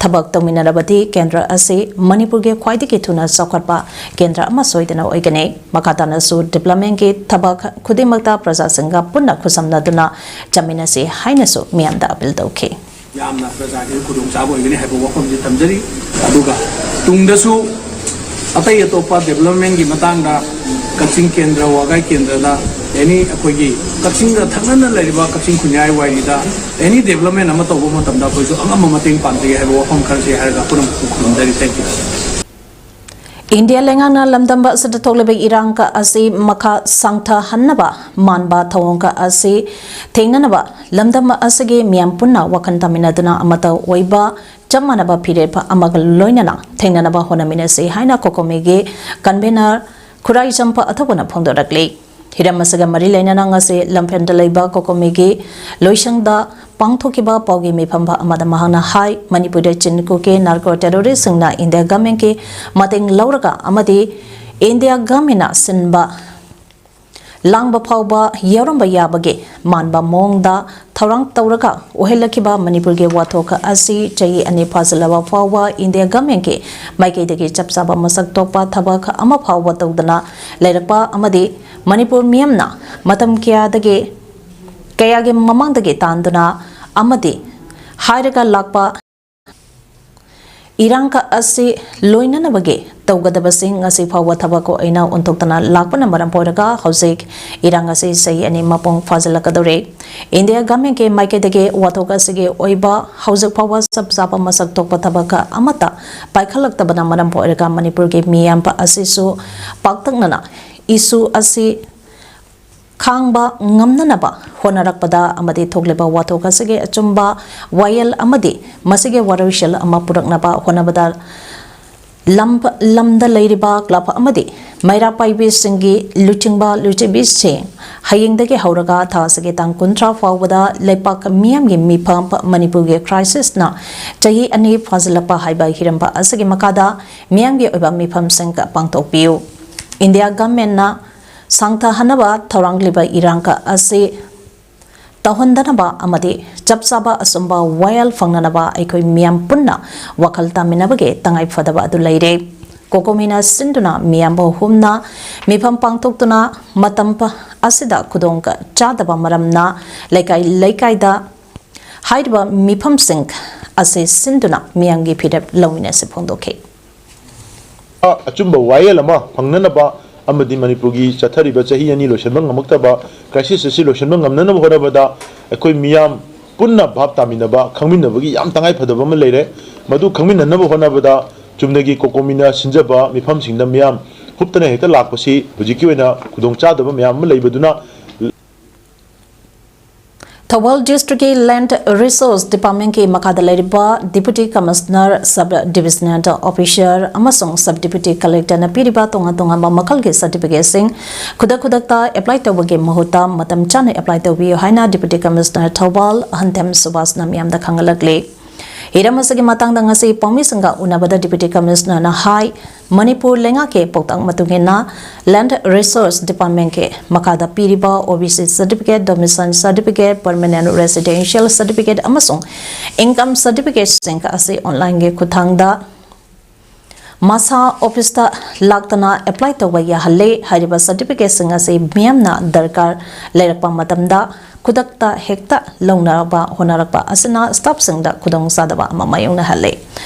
ꯊꯕꯛ ꯇꯧꯃꯤꯟꯅꯔꯕꯗꯤ ꯀꯦꯟꯗ꯭ꯔ ꯑꯁꯤ ꯃꯅꯤꯄꯨꯔꯒꯤ ꯈ꯭ꯋꯥꯏꯗꯒꯤ ꯊꯨꯅ ꯆꯥꯎꯈꯠꯄ ꯀꯦꯟꯗ꯭ꯔ ꯑꯃ ꯁꯣꯏꯗꯅ ꯑꯣꯏꯒꯅꯤ꯫ ꯃꯈꯥ ꯇꯥꯅꯁꯨ ꯗꯤꯕ꯭ꯂꯞꯃꯦꯟꯒꯤ ꯊꯕꯛ ꯈꯨꯗꯤꯡꯃꯛꯇ ꯄ꯭ꯔꯖꯥꯁꯤꯡꯒ ꯄꯨꯟꯅ ꯈꯨꯠꯁꯝꯅꯗꯨꯅ ꯆꯠꯃꯤꯟꯅꯁꯤ ꯍꯥꯏꯅꯁꯨ ꯃꯤꯌꯥꯝꯗ ꯑꯄꯤꯜ ꯇꯧꯈꯤ꯫ ꯌꯥꯝꯅ ꯄ꯭ꯔꯖꯥꯒꯤ ꯈꯨꯗꯣꯡꯆꯥꯕ ꯑꯣꯏꯒꯅꯤ ꯍꯥꯏꯕ ꯋꯥꯐꯝꯁꯤ ꯊꯝꯖꯔꯤ꯫ ꯑꯗꯨꯒ ꯇꯨꯡꯗꯁꯨ ꯑꯇꯩ ꯑꯇꯣꯞꯄ ꯗꯤꯕ꯭ꯂꯞꯃꯦꯟꯒꯤ ꯃꯇꯥꯡꯗ ꯀꯛꯆꯤꯡ ꯀꯦꯟꯗ꯭ꯔ, ꯋꯥꯒꯥꯏ ꯀꯦꯟꯗ꯭ꯔꯗ, ꯑꯦꯅꯤ ꯑꯩꯈꯣꯏꯒꯤ ꯀꯛꯆꯤꯡꯗ ꯊꯪꯅꯅ ꯂꯩꯔꯤꯕ ꯀꯛꯆꯤꯡ ꯈꯨꯟꯌꯥꯏ ꯋꯥꯏꯔꯤꯗ ꯑꯦꯅꯤ ꯗꯤꯕ꯭ꯂꯞꯃꯦꯟ ꯑꯃ ꯇꯧꯕ ꯃꯇꯝꯗ ꯑꯩꯈꯣꯏꯁꯨ ꯑꯉꯝꯕ ꯃꯇꯦꯡ ꯄꯥꯡꯖꯒꯦ ꯍꯥꯏꯕ ꯋꯥꯐꯝ ꯈꯔꯁꯤ ꯍꯥꯏꯔꯒ ꯄꯨꯝꯅꯃꯛꯄꯨ ꯈꯨꯔꯨꯝꯖꯔꯤ꯫ Thank you꯫ ꯏꯟꯗꯤꯌꯥ ꯂꯩꯉꯥꯛꯅ ꯂꯝꯗꯝ ꯑꯁꯤꯗ ꯊꯣꯛꯂꯤꯕ ꯏꯔꯥꯡ ꯑꯁꯤ ꯃꯈꯥ ꯁꯥꯡꯊꯍꯟꯅꯕ ꯃꯥꯟꯕ ꯊꯧꯑꯣꯡ ꯑꯁꯤ ꯊꯦꯡꯅꯅꯕ ꯂꯝꯗꯝ ꯑꯁꯤꯒꯤ ꯃꯤꯌꯥꯝ ꯄꯨꯟꯅ ꯋꯥꯈꯜ ꯇꯥꯃꯤꯟꯅꯗꯨꯅ ꯑꯃꯠꯇ ꯑꯣꯏꯕ ꯆꯞ ꯃꯥꯟꯅꯕ ꯐꯤꯔꯦꯞ ꯑꯃꯒ ꯂꯣꯏꯅꯅ ꯊꯦꯡꯅꯅꯕ ꯍꯣꯠꯅꯃꯤꯟꯅꯁꯤ ꯍꯥꯏꯅ ꯀꯣꯀꯣꯃꯤꯒꯤ ꯀꯟꯚꯦꯅꯔ ꯈꯨꯔꯥꯏꯖꯝꯄ ꯑꯊꯧꯕꯅ ꯐꯣꯡꯗꯣꯔꯛꯂꯤ꯫ ꯍꯤꯔꯝ ꯑꯁꯤꯒ ꯃꯔꯤ ꯂꯩꯅꯅ ꯉꯁꯤ ꯂꯝꯐꯦꯜꯗ ꯂꯩꯕ ꯀꯣꯀꯣꯃꯤꯒꯤ ꯂꯣꯏꯁꯪꯗ ꯄꯥꯡꯊꯣꯛꯈꯤꯕ ꯄꯥꯎꯒꯤ ꯃꯤꯐꯝ ꯑꯃꯗ ꯃꯍꯥꯛꯅ ꯍꯥꯏ, ꯃꯅꯤꯄꯨꯔꯗ ꯆꯤꯟ ꯀꯨꯀꯤ ꯅꯥꯔꯀꯣ ꯇꯦꯔꯣꯔꯤꯁꯁꯤꯡꯅ ꯏꯟꯗꯤꯌꯥ ꯒꯚꯔꯟꯃꯦꯟꯠꯀꯤ ꯃꯇꯦꯡ ꯂꯧꯔꯒ ꯑꯃꯗꯤ ꯏꯟꯗꯤꯌꯥ ꯒꯚꯔꯟꯃꯦꯟꯠꯅ ꯁꯤꯟꯕ ꯂꯥꯡꯕ ꯐꯥꯎꯕ ꯌꯥꯎꯔꯝꯕ ꯌꯥꯕꯒꯤ ꯃꯥꯟꯕ ꯃꯑꯣꯡꯗ ꯊꯧꯔꯥꯡ ꯇꯧꯔꯒ ꯑꯣꯏꯍꯜꯂꯛꯈꯤꯕ ꯃꯅꯤꯄꯨꯔꯒꯤ ꯋꯥꯊꯣꯛ ꯑꯁꯤ ꯆꯍꯤ ꯑꯅꯤ ꯐꯥꯖꯤꯜꯂꯕ ꯐꯥꯎꯕ ꯏꯟꯗꯤꯌꯥ ꯒꯃꯦꯟꯒꯤ ꯃꯥꯏꯀꯩꯗꯒꯤ ꯆꯞ ꯆꯥꯕ ꯃꯁꯛ ꯊꯣꯛꯄ ꯊꯕꯛ ꯑꯃ ꯐꯥꯎꯕ ꯇꯧꯗꯅ ꯂꯩꯔꯛꯄ ꯑꯃꯗꯤ ꯃꯅꯤꯄꯨꯔ ꯃꯤꯌꯥꯝꯅ ꯃꯇꯝ ꯀꯌꯥꯗꯒꯤ, ꯀꯌꯥꯒꯤ ꯃꯃꯥꯡꯗꯒꯤ ꯇꯥꯟꯗꯨꯅ ꯑꯃꯗꯤ ꯍꯥꯏꯔꯒ ꯂꯥꯛꯄ ꯏꯔꯥꯡ ꯑꯁꯤ ꯂꯣꯏꯅꯅꯕꯒꯤ ꯇꯧꯒꯗꯕꯁꯤꯡ ꯉꯁꯤ ꯐꯥꯎꯕ ꯊꯕꯛ ꯑꯣꯏꯅ ꯑꯣꯟꯊꯣꯛꯇꯅ ꯂꯥꯛꯄꯅ ꯃꯔꯝ ꯑꯣꯏꯔꯒ ꯍꯧꯖꯤꯛ ꯏꯔꯥꯡ ꯑꯁꯤ ꯆꯍꯤ ꯑꯅꯤ ꯃꯄꯨꯡ ꯐꯥꯖꯤꯜꯂꯛꯀꯗꯧꯔꯦ꯫ ꯏꯟꯗꯤꯌꯥ ꯒꯃꯦꯟꯒꯤ ꯃꯥꯏꯀꯩꯗꯒꯤ ꯋꯥꯊꯣꯛ ꯑꯁꯤꯒꯤ ꯑꯣꯏꯕ ꯍꯧꯖꯤꯛ ꯐꯥꯎꯕ ꯆꯞ ꯆꯥꯕ ꯃꯁꯛ ꯊꯣꯛꯄ ꯊꯕꯛ ꯑꯃꯠꯇ ꯄꯥꯏꯈꯠꯂꯛꯇꯕꯅ ꯃꯔꯝ ꯑꯣꯏꯔꯒ ꯃꯅꯤꯄꯨꯔꯒꯤ ꯃꯤꯌꯥꯝ ꯑꯁꯤꯁꯨ ꯄꯥꯛꯇꯛꯅꯅ ꯏꯁꯨ ꯑꯁꯤ ꯈꯥꯡꯕ ꯉꯝꯅꯅꯕ ꯍꯣꯠꯅꯔꯛꯄꯗ ꯑꯃꯗꯤ ꯊꯣꯛꯂꯤꯕ ꯋꯥꯊꯣꯛ ꯑꯁꯤꯒꯤ ꯑꯆꯨꯝꯕ ꯋꯥꯌꯦꯜ ꯑꯃꯗꯤ ꯃꯁꯤꯒꯤ ꯋꯥꯔꯣꯏꯁꯤꯜ ꯑꯃ ꯄꯨꯔꯛꯅꯕ ꯍꯣꯠꯅꯕꯗ ꯂꯝ ꯂꯝꯗ ꯂꯩꯔꯤꯕ ꯀ꯭ꯂꯕ ꯑꯃꯗꯤ ꯃꯩꯔꯥ ꯄꯥꯏꯕꯤꯁꯤꯡꯒꯤ ꯂꯨꯆꯤꯡꯕ ꯂꯨꯆꯤꯡꯕꯤꯁꯤꯡ ꯍꯌꯦꯡꯗꯒꯤ ꯍꯧꯔꯒ ꯊꯥ ꯑꯁꯤꯒꯤ ꯇꯥꯡ ꯀꯨꯟꯊ꯭ꯔꯥ ꯐꯥꯎꯕꯗ ꯂꯩꯄꯥꯛ ꯃꯤꯌꯥꯝꯒꯤ ꯃꯤꯐꯝ ꯃꯅꯤꯄꯨꯔꯒꯤ ꯀ꯭ꯔꯥꯏꯁꯤꯁꯅ ꯆꯍꯤ ꯑꯅꯤ ꯐꯥꯖꯤꯜꯂꯛꯄ ꯍꯥꯏꯕ ꯍꯤꯔꯝ ꯑꯁꯤꯒꯤ ꯃꯈꯥꯗ ꯃꯤꯌꯥꯝꯒꯤ ꯑꯣꯏꯕ ꯃꯤꯐꯝꯁꯤꯡ ꯄꯥꯡꯊꯣꯛꯄꯤꯌꯨ꯫ ꯏꯟꯗꯤꯌꯥ ꯒꯃꯦꯟꯅ ꯁꯥꯡꯊꯍꯟꯅꯕ ꯊꯧꯔꯥꯡꯂꯤꯕ ꯏꯔꯥꯡ ꯑꯁꯤ ꯇꯧꯍꯟꯗꯅꯕ ꯑꯃꯗꯤ ꯆꯞ ꯆꯥꯕ ꯑꯆꯨꯝꯕ ꯋꯥꯌꯦꯜ ꯐꯪꯅꯅꯕ ꯑꯩꯈꯣꯏ ꯃꯤꯌꯥꯝ ꯄꯨꯟꯅ ꯋꯥꯈꯜ ꯇꯥꯃꯤꯟꯅꯕꯒꯤ ꯇꯉꯥꯏ ꯐꯗꯕ ꯑꯗꯨ ꯂꯩꯔꯦ꯫ ꯀꯣꯀꯣꯃꯤꯅ ꯁꯤꯟꯗꯨꯅ ꯃꯤꯌꯥꯝꯕꯨ ꯍꯨꯝꯅ ꯃꯤꯐꯝ ꯄꯥꯡꯊꯣꯛꯇꯨꯅ ꯃꯇꯝ ꯄ-, ꯑꯁꯤꯗ ꯈꯨꯗꯣꯡ ꯆꯥꯗꯕ ꯃꯔꯝꯅ ꯂꯩꯀꯥꯏ ꯂꯩꯀꯥꯏꯗ ꯍꯥꯏꯔꯤꯕ ꯃꯤꯐꯝꯁꯤꯡ ꯑꯁꯤ ꯁꯤꯟꯗꯨꯅ ꯃꯤꯌꯥꯝꯒꯤ ꯐꯤꯔꯦꯞ ꯂꯧꯃꯤꯟꯅꯁꯤ ꯐꯣꯡꯗꯣꯛꯈꯤ꯫ ꯑꯆꯨꯝꯕ ꯋꯥꯌꯦꯜ ꯑꯃ ꯐꯪꯅꯅꯕ ꯑꯃꯗꯤ ꯃꯅꯤꯄꯨꯔꯒꯤ ꯆꯠꯊꯔꯤꯕ ꯆꯍꯤ ꯑꯅꯤ ꯂꯣꯏꯁꯤꯟꯕ ꯉꯝꯃꯛꯇꯕ crisis ꯑꯁꯤ ꯂꯣꯏꯁꯤꯟꯕ ꯉꯝꯅꯅꯕ ꯍꯣꯠꯅꯕꯗ ꯑꯩꯈꯣꯏ ꯃꯤꯌꯥꯝ ꯄꯨꯟꯅ ꯚꯥꯞ ꯇꯥꯃꯤꯟꯅꯕ, ꯈꯪꯃꯤꯟꯅꯕꯒꯤ ꯌꯥꯝ ꯇꯉꯥꯏ ꯐꯗꯕ ꯑꯃ ꯂꯩꯔꯦ꯫ ꯃꯗꯨ ꯈꯪꯃꯤꯟꯅꯅꯕ ꯍꯣꯠꯅꯕꯗ ꯆꯨꯝꯅꯒꯤ ꯀꯣꯀꯣꯃꯤꯅ ꯁꯤꯟꯖꯕ ꯃꯤꯐꯝꯁꯤꯡꯗ ꯃꯤꯌꯥꯝ ꯍꯨꯞꯇꯅ ꯍꯦꯛꯇ ꯂꯥꯛꯄꯁꯤ ꯍꯧꯖꯤꯛꯀꯤ ꯑꯣꯏꯅ ꯈꯨꯗꯣꯡꯆꯥꯗꯕ ꯃꯌꯥꯝ ꯑꯃ ꯂꯩꯕꯗꯨꯅ, ꯊꯧꯕꯥꯜ ꯗꯤꯁꯇ꯭ꯔꯤꯛꯀꯤ Land Resource Departmentꯀꯤ ꯃꯈꯥꯗ ꯂꯩꯔꯤꯕ Deputy Commissioner, Sub Divisional Officer ꯑꯃꯁꯨꯡ Sub Deputy Collectorꯅ ꯄꯤꯔꯤꯕ ꯇꯣꯉꯥꯟ ꯇꯣꯉꯥꯟꯕ ꯃꯈꯜꯒꯤ certificateꯁꯤꯡ ꯈꯨꯗꯛ ꯈꯨꯗꯛꯇ apply ꯇꯧꯕꯒꯤ ꯃꯍꯨꯠꯇ ꯃꯇꯝ ꯆꯥꯅ apply ꯇꯧꯕꯤꯌꯨ ꯍꯥꯏꯅ Deputy Commissioner ꯊꯧꯕꯥꯜ ꯑꯍꯟꯊꯦꯝ ꯁꯨꯕꯥꯁꯅ ꯃꯤꯌꯥꯝꯗ ꯈꯪꯍꯜꯂꯛꯂꯤ꯫ ꯍꯤꯔꯝ ꯑꯁꯤꯒꯤ ꯃꯇꯥꯡꯗ ꯉꯁꯤ ꯄꯥꯎꯃꯤꯁꯤꯡꯒ ꯎꯅꯕꯗ Deputy Commissionerꯅ ꯍꯥꯏ, ꯃꯅꯤꯄꯨꯔ ꯂꯩꯉꯥꯛꯀꯤ ꯄꯥꯎꯇꯥꯛ ꯃꯇꯨꯡ ꯏꯟꯅ Land Resource Departmentꯀꯤ ꯃꯈꯥꯗ ꯄꯤꯔꯤꯕ OBC certificate, domicile certificate, permanent residential certificate ꯑꯃꯁꯨꯡ income certificateꯁꯤꯡ ꯑꯁꯤ onlineꯒꯤ ꯈꯨꯠꯊꯥꯡꯗ ꯃꯁꯥ officeꯇ ꯂꯥꯛꯇꯅ apply ꯇꯧꯕ ꯌꯥꯍꯜꯂꯦ꯫ ꯍꯥꯏꯔꯤꯕ certificateꯁꯤꯡ ꯑꯁꯤ ꯃꯤꯌꯥꯝꯅ ꯗꯔꯀꯥꯔ ꯂꯩꯔꯛꯄ ꯃꯇꯝꯗ ꯈꯨꯗꯛꯇ ꯍꯦꯛꯇ ꯂꯧꯅꯕ ꯍꯣꯠꯅꯔꯛꯄ ꯑꯁꯤꯅ staffꯁꯤꯡꯗ ꯈꯨꯗꯣꯡꯆꯥꯗꯕ ꯑꯃ ꯃꯥꯌꯣꯛꯅꯍꯜꯂꯦ꯫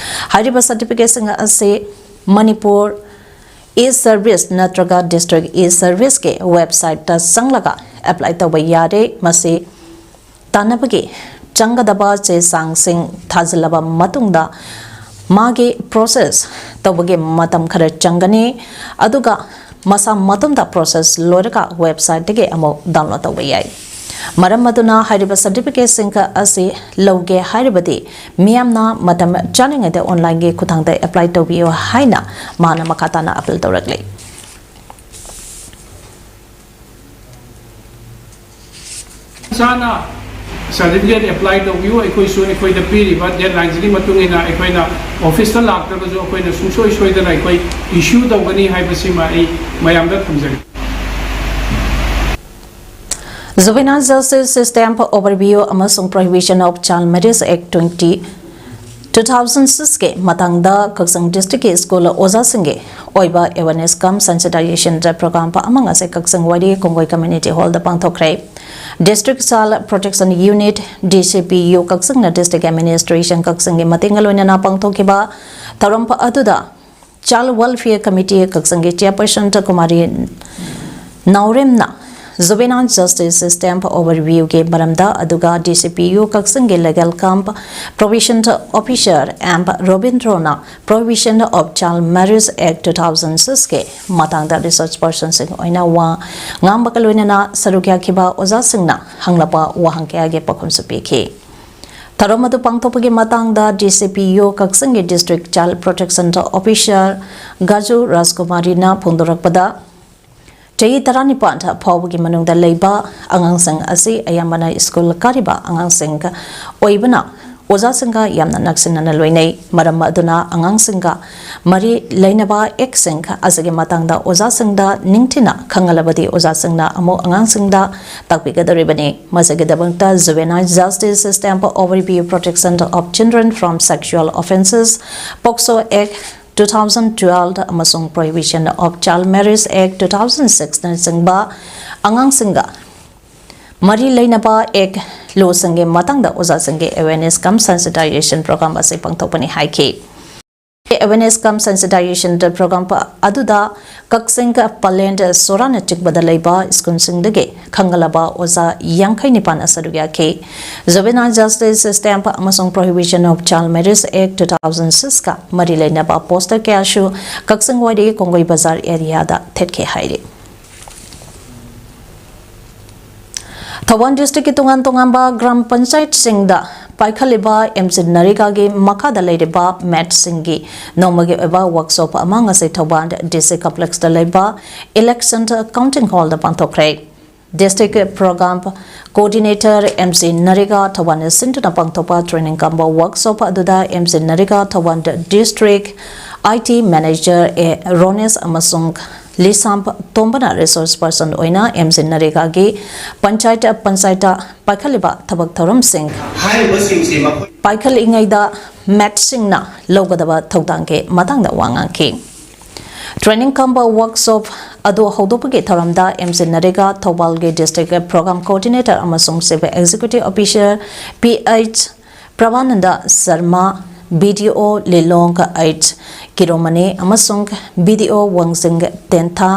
ꯍꯥꯏꯔꯤꯕ certificateꯁꯤꯡ ꯑꯁꯤ ꯃꯅꯤꯄꯨꯔ e-service ꯅꯠꯇ꯭ꯔꯒ district e-serviceꯀꯤ websiteꯇ ꯆꯪꯂꯒ apply ꯇꯧꯕ ꯌꯥꯔꯦ꯫ ꯃꯁꯤ ꯇꯥꯟꯅꯕꯒꯤ ꯆꯪꯒꯗꯕ ꯆꯦ ꯆꯥꯡꯁꯤꯡ ꯊꯥꯖꯤꯜꯂꯕ ꯃꯇꯨꯡꯗ ꯃꯥꯒꯤ process ꯇꯧꯕꯒꯤ ꯃꯇꯝ ꯈꯔ ꯆꯪꯒꯅꯤ꯫ ꯑꯗꯨꯒ ꯃꯁꯥ ꯃꯇꯣꯝꯇ process ꯂꯣꯏꯔꯒ websiteꯇꯒꯤ ꯑꯃꯨꯛ download ꯇꯧꯕ ꯌꯥꯏ꯫ ꯃꯔꯝ ꯑꯗꯨꯅ ꯍꯥꯏꯔꯤꯕ certificateꯁꯤꯡ ꯑꯁꯤ ꯂꯧꯒꯦ ꯍꯥꯏꯔꯕꯗꯤ ꯃꯤꯌꯥꯝꯅ ꯃꯇꯝ ꯆꯥꯅꯤꯡꯉꯩꯗ onlineꯒꯤ ꯈꯨꯠꯊꯥꯡꯗ apply ꯇꯧꯕꯤꯌꯨ ꯍꯥꯏꯅ ꯃꯥꯅ ꯃꯈꯥ ꯇꯥꯅ appeal ꯇꯧꯔꯛꯂꯤ꯫ ꯆꯥꯅ certificate apply ꯇꯧꯕꯤꯌꯨ꯫ ꯑꯩꯈꯣꯏꯁꯨ ꯑꯩꯈꯣꯏꯗ ꯄꯤꯔꯤꯕ deadlineꯁꯤꯒꯤ ꯃꯇꯨꯡ ꯏꯟꯅ ꯑꯩꯈꯣꯏꯅ officeꯇ ꯂꯥꯛꯇ꯭ꯔꯒꯁꯨ ꯑꯩꯈꯣꯏꯅ ꯁꯨꯡꯁꯣꯏ ꯁꯣꯏꯗꯅ ꯑꯩꯈꯣꯏ issue ꯇꯧꯒꯅꯤ ꯍꯥꯏꯕꯁꯤꯃ ꯑꯩ ꯃꯌꯥꯝꯗ ꯊꯝꯖꯒꯦ꯫ Juvenile Justice System Overview ꯑꯃꯁꯨꯡ Prohibition of Child Marriage Act twenty, two thousand sixꯀꯤ ꯃꯇꯥꯡꯗ ꯀꯛꯆꯤꯡ districtꯀꯤ school ꯑꯣꯖꯥꯁꯤꯡꯒꯤ ꯑꯣꯏꯕ awareness cum sensitization program ꯑꯃ ꯉꯁꯤ ꯀꯛꯆꯤꯡ ꯋꯥꯏꯔꯤ ꯀꯣꯡꯒꯣꯏ community hallꯗ ꯄꯥꯡꯊꯣꯛꯈ꯭ꯔꯦ꯫ District Child Protection Unit, DCPU ꯀꯛꯆꯤꯡꯅ district administration ꯀꯛꯆꯤꯡꯒꯤ ꯃꯇꯦꯡꯒ ꯂꯣꯏꯅꯅ ꯄꯥꯡꯊꯣꯛꯈꯤꯕ ꯊꯧꯔꯝ ꯑꯗꯨꯗ Child Welfare Committee ꯀꯛꯆꯤꯡꯒꯤ chairperson Kumari ꯅꯥꯎꯔꯦꯝꯅ Juvenile Justice System Overviewꯒꯤ ꯃꯔꯝꯗ, ꯑꯗꯨꯒ DCPU ꯀꯛꯆꯤꯡꯒꯤ Legal cum Probation Officer M ꯔꯣꯕꯤꯟꯗ꯭ꯔꯣꯅ Prohibition of Child Marriage Act two thousand sixꯀꯤ ꯃꯇꯥꯡꯗ resource personꯁꯤꯡ ꯑꯣꯏꯅ ꯋꯥ ꯉꯥꯡꯕꯒ ꯂꯣꯏꯅꯅ ꯁꯔꯨꯛ ꯌꯥꯈꯤꯕ ꯑꯣꯖꯥꯁꯤꯡꯅ ꯍꯪꯂꯛꯄ ꯋꯥꯍꯪ ꯀꯌꯥꯒꯤ ꯄꯥꯎꯈꯨꯝꯁꯨ ꯄꯤꯈꯤ꯫ ꯊꯧꯔꯝ ꯑꯗꯨ ꯄꯥꯡꯊꯣꯛꯄꯒꯤ ꯃꯇꯥꯡꯗ DCPU ꯀꯛꯆꯤꯡꯒꯤ District Child Protection Officer ꯒꯥꯖꯨ ꯔꯥꯖꯀꯨꯃꯥꯔꯤꯅ ꯐꯣꯡꯗꯣꯔꯛꯄꯗ, ꯆꯍꯤ ꯇꯔꯥꯅꯤꯄꯥꯟ ꯐꯥꯎꯕꯒꯤ ꯃꯅꯨꯡꯗ ꯂꯩꯕ ꯑꯉꯥꯡꯁꯤꯡ ꯑꯁꯤ ꯑꯌꯥꯝꯕꯅ school ꯀꯥꯔꯤꯕ ꯑꯉꯥꯡꯁꯤꯡ ꯑꯣꯏꯕꯅ, ꯑꯣꯖꯥꯁꯤꯡꯒ ꯌꯥꯝꯅ ꯅꯛꯁꯤꯟꯅꯅ ꯂꯣꯏꯅꯩ꯫ ꯃꯔꯝ ꯑꯗꯨꯅ ꯑꯉꯥꯡꯁꯤꯡꯒ ꯃꯔꯤ ꯂꯩꯅꯕ ꯑꯦꯛꯁꯤꯡ ꯑꯁꯤꯒꯤ ꯃꯇꯥꯡꯗ ꯑꯣꯖꯥꯁꯤꯡꯗ ꯅꯤꯡꯊꯤꯅ ꯈꯪꯍꯜꯂꯕꯗꯤ ꯑꯣꯖꯥꯁꯤꯡꯅ ꯑꯃꯨꯛ ꯑꯉꯥꯡꯁꯤꯡꯗ ꯇꯥꯛꯄꯤꯒꯗꯧꯔꯤꯕꯅꯤ꯫ ꯃꯁꯤꯒꯤꯗꯃꯛꯇ Juvenile Justice System Overview, Protection of Children from Sexual Offences, POCSO Act two thousand twelve ꯑꯃꯁꯨꯡ Prohibition of Child Marriage Act two thousand six ꯅꯆꯤꯡꯕ ꯑꯉꯥꯡꯁꯤꯡꯒ ꯃꯔꯤ ꯂꯩꯅꯕ ꯑꯦꯛ ꯂꯣꯁꯤꯡꯒꯤ ꯃꯇꯥꯡꯗ ꯑꯣꯖꯥꯁꯤꯡꯒꯤ awareness cum sensitization program ꯑꯁꯤ ꯄꯥꯡꯊꯣꯛꯄꯅꯤ ꯍꯥꯏꯈꯤ꯫ Awareness cum sensitization program ꯑꯗꯨꯗ ꯀꯛꯆꯤꯡ, ꯄꯂꯦꯟ, ꯁꯣꯔꯥꯅꯆꯤꯡꯕꯗ ꯂꯩꯕ ꯁ꯭ꯀꯨꯜꯁꯤꯡꯗꯒꯤ ꯈꯪꯒꯠꯂꯕ ꯑꯣꯖꯥ ꯌꯥꯡꯈꯩ ꯅꯤꯄꯥꯟ ꯁꯔꯨꯛ ꯌꯥꯈꯤ꯫ Juvenile Justice System ꯑꯃꯁꯨꯡ Prohibition of Child Marriage Act two thousand six ꯀ ꯃꯔꯤ ꯂꯩꯅꯕ poster ꯀꯌꯥꯁꯨ ꯀꯛꯆꯤꯡ ꯋꯥꯏꯔꯤ ꯀꯣꯡꯒꯩ ꯕꯖꯥꯔ areaꯗ ꯊꯦꯠꯈꯤ ꯍꯥꯏꯔꯤ꯫ ꯊꯧꯕꯥꯜ districtꯀꯤ ꯇꯣꯉꯥꯟ ꯇꯣꯉꯥꯟꯕ ꯒ꯭ꯔꯥꯝ ꯄꯟꯆꯥꯌꯠꯁꯤꯡꯗ ꯄꯥꯏꯈꯠꯂꯤꯕ MGNREGAꯒꯤ ꯃꯈꯥꯗ ꯂꯩꯔꯤꯕ ꯃꯦꯠꯁꯤꯡꯒꯤ ꯅꯣꯡꯃꯒꯤ ꯑꯣꯏꯕ workshop ꯑꯃ ꯉꯁꯤ ꯊꯧꯕꯥꯜ DC complexꯇ ꯂꯩꯕ election counting hallꯗ ꯄꯥꯡꯊꯣꯛꯈ꯭ꯔꯦ꯫ District Program Coordinator MGNREGA ꯊꯧꯕꯥꯜꯅ ꯁꯤꯟꯗꯨꯅ ꯄꯥꯡꯊꯣꯛꯄ training ꯀꯝꯕ workshop ꯑꯗꯨꯗ MGNREGA Thoubal district IT manager A ꯔꯣꯅꯦꯁ ꯑꯃꯁꯨꯡ ꯂꯤꯁꯥꯝ ꯇꯣꯝꯕꯅ resource person ꯑꯣꯏꯅ MGNREGAꯒꯤ ꯄꯟꯆꯥꯌꯠ ꯄꯟꯆꯥꯌꯠꯇ ꯄꯥꯏꯈꯠꯂꯤꯕ ꯊꯕꯛ ꯊꯧꯔꯝꯁꯤꯡ ꯍꯥꯏꯔꯤꯕꯁꯤꯡꯁꯤ ꯃꯈꯣꯏ ꯄꯥꯏꯈꯠꯂꯤꯉꯩꯗ ꯃꯦꯠꯁꯤꯡꯅ ꯂꯧꯒꯗꯕ ꯊꯧꯗꯥꯡꯒꯤ ꯃꯇꯥꯡꯗ ꯋꯥ ꯉꯥꯡꯈꯤ꯫ Training ꯀꯝꯕ workshop ꯑꯗꯨ ꯍꯧꯗꯣꯛꯄꯒꯤ ꯊꯧꯔꯝꯗ MGNREGA ꯊꯧꯕꯥꯜꯒꯤ district program coordinator ꯑꯃꯁꯨꯡ Chief Executive Officer Ph Prabhananda Sharma, BDO Lilong H Kiromani ꯑꯃꯁꯨꯡ BDO ꯋꯥꯡꯖꯤꯡ ꯇꯦꯟꯊꯥ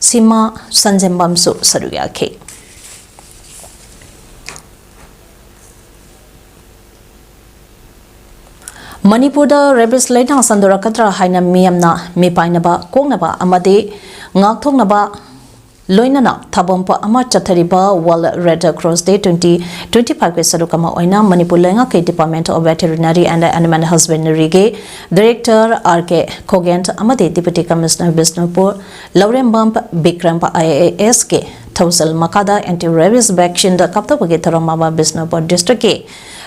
ꯁꯤꯃꯥ ꯁꯟꯖꯦꯝꯕꯝꯁꯨ ꯁꯔꯨꯛ ꯌꯥꯈꯤ꯫ ꯃꯅꯤꯄꯨꯔꯗ rabies ꯂꯩꯅꯥ ꯁꯟꯗꯣꯔꯛꯀꯗ꯭ꯔꯥ ꯍꯥꯏꯅ ꯃꯤꯌꯥꯝꯅ ꯃꯤꯄꯥꯏꯅꯕ, ꯀꯣꯛꯅꯕ ꯑꯃꯗꯤ ꯉꯥꯛꯊꯣꯛꯅꯕ ꯂꯣꯏꯅꯅ ꯊꯧꯔꯝ ꯑꯃ ꯆꯠꯊꯔꯤꯕ World Red Cross Day twenty twenty-five ꯀꯤ ꯁꯔꯨꯛ ꯑꯃ ꯑꯣꯏꯅ ꯃꯅꯤꯄꯨꯔ ꯂꯩꯉꯥꯛꯀꯤ Department of Veterinary and Animal Husbandry ꯒꯤ Director R K ꯈꯣꯒꯦꯟ ꯑꯃꯗꯤ Deputy Commissioner ꯕꯤꯁꯅꯨꯄꯨꯔ ꯂꯧꯔꯦꯝꯕꯝ ꯕꯤꯀ꯭ꯔꯝ IAS ꯀꯤ ꯊꯧꯖꯤꯜ ꯃꯈꯥꯗ anti rabies vaccine ꯀꯥꯞꯊꯣꯛꯄꯒꯤ ꯊꯧꯔꯝ ꯑꯃ ꯕꯤꯁꯅꯨꯄꯨꯔ district ꯀꯤ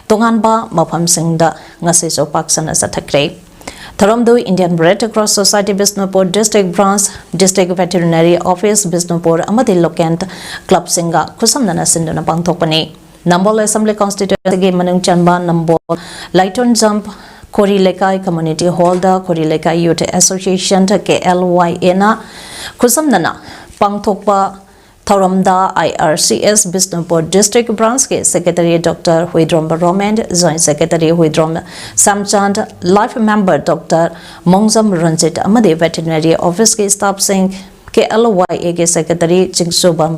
ꯇꯣꯉꯥꯟꯕ ꯃꯐꯝꯁꯤꯡꯗ ꯉꯁꯤꯁꯨ ꯄꯥꯛ ꯁꯟꯅ ꯆꯠꯊꯈ꯭ꯔꯦ꯫ ꯊꯧꯔꯝꯗꯨ Indian Red Cross Society Bishnupur District Branch, District Veterinary Office Bishnupur ꯑꯃꯗꯤ local clubꯁꯤꯡꯒ ꯈꯨꯠꯁꯝꯅꯅ ꯁꯤꯟꯗꯨꯅ ꯄꯥꯡꯊꯣꯛꯄꯅꯤ꯫ ꯅꯝꯕꯣꯜ Assembly Constituencyꯒꯤ ꯃꯅꯨꯡ ꯆꯟꯕ ꯅꯝꯕꯣꯜ ꯂꯥꯏꯇꯣꯟꯖꯝ ꯈꯣꯔꯤ ꯂꯩꯀꯥꯏ Community Hallꯗ ꯈꯣꯔꯤ ꯂꯩꯀꯥꯏ Youth Association, KLYAꯅ ꯈꯨꯠꯁꯝꯅꯅ ꯄꯥꯡꯊꯣꯛꯄ ꯊꯧꯔꯝꯗ IRCS Bishnupur District Branchꯀꯤ Secretary Doctor ꯍꯨꯏꯗ꯭ꯔꯣꯝꯕ Romen, Joint Secretary Huidrom Samchan, Life Member Doctor Mongjam Ranjit ꯑꯃꯗꯤ Veterinary Officeꯀꯤ staffꯁꯤꯡ, KLYAꯒꯤ Secretary ꯆꯤꯡꯁꯨꯕꯝ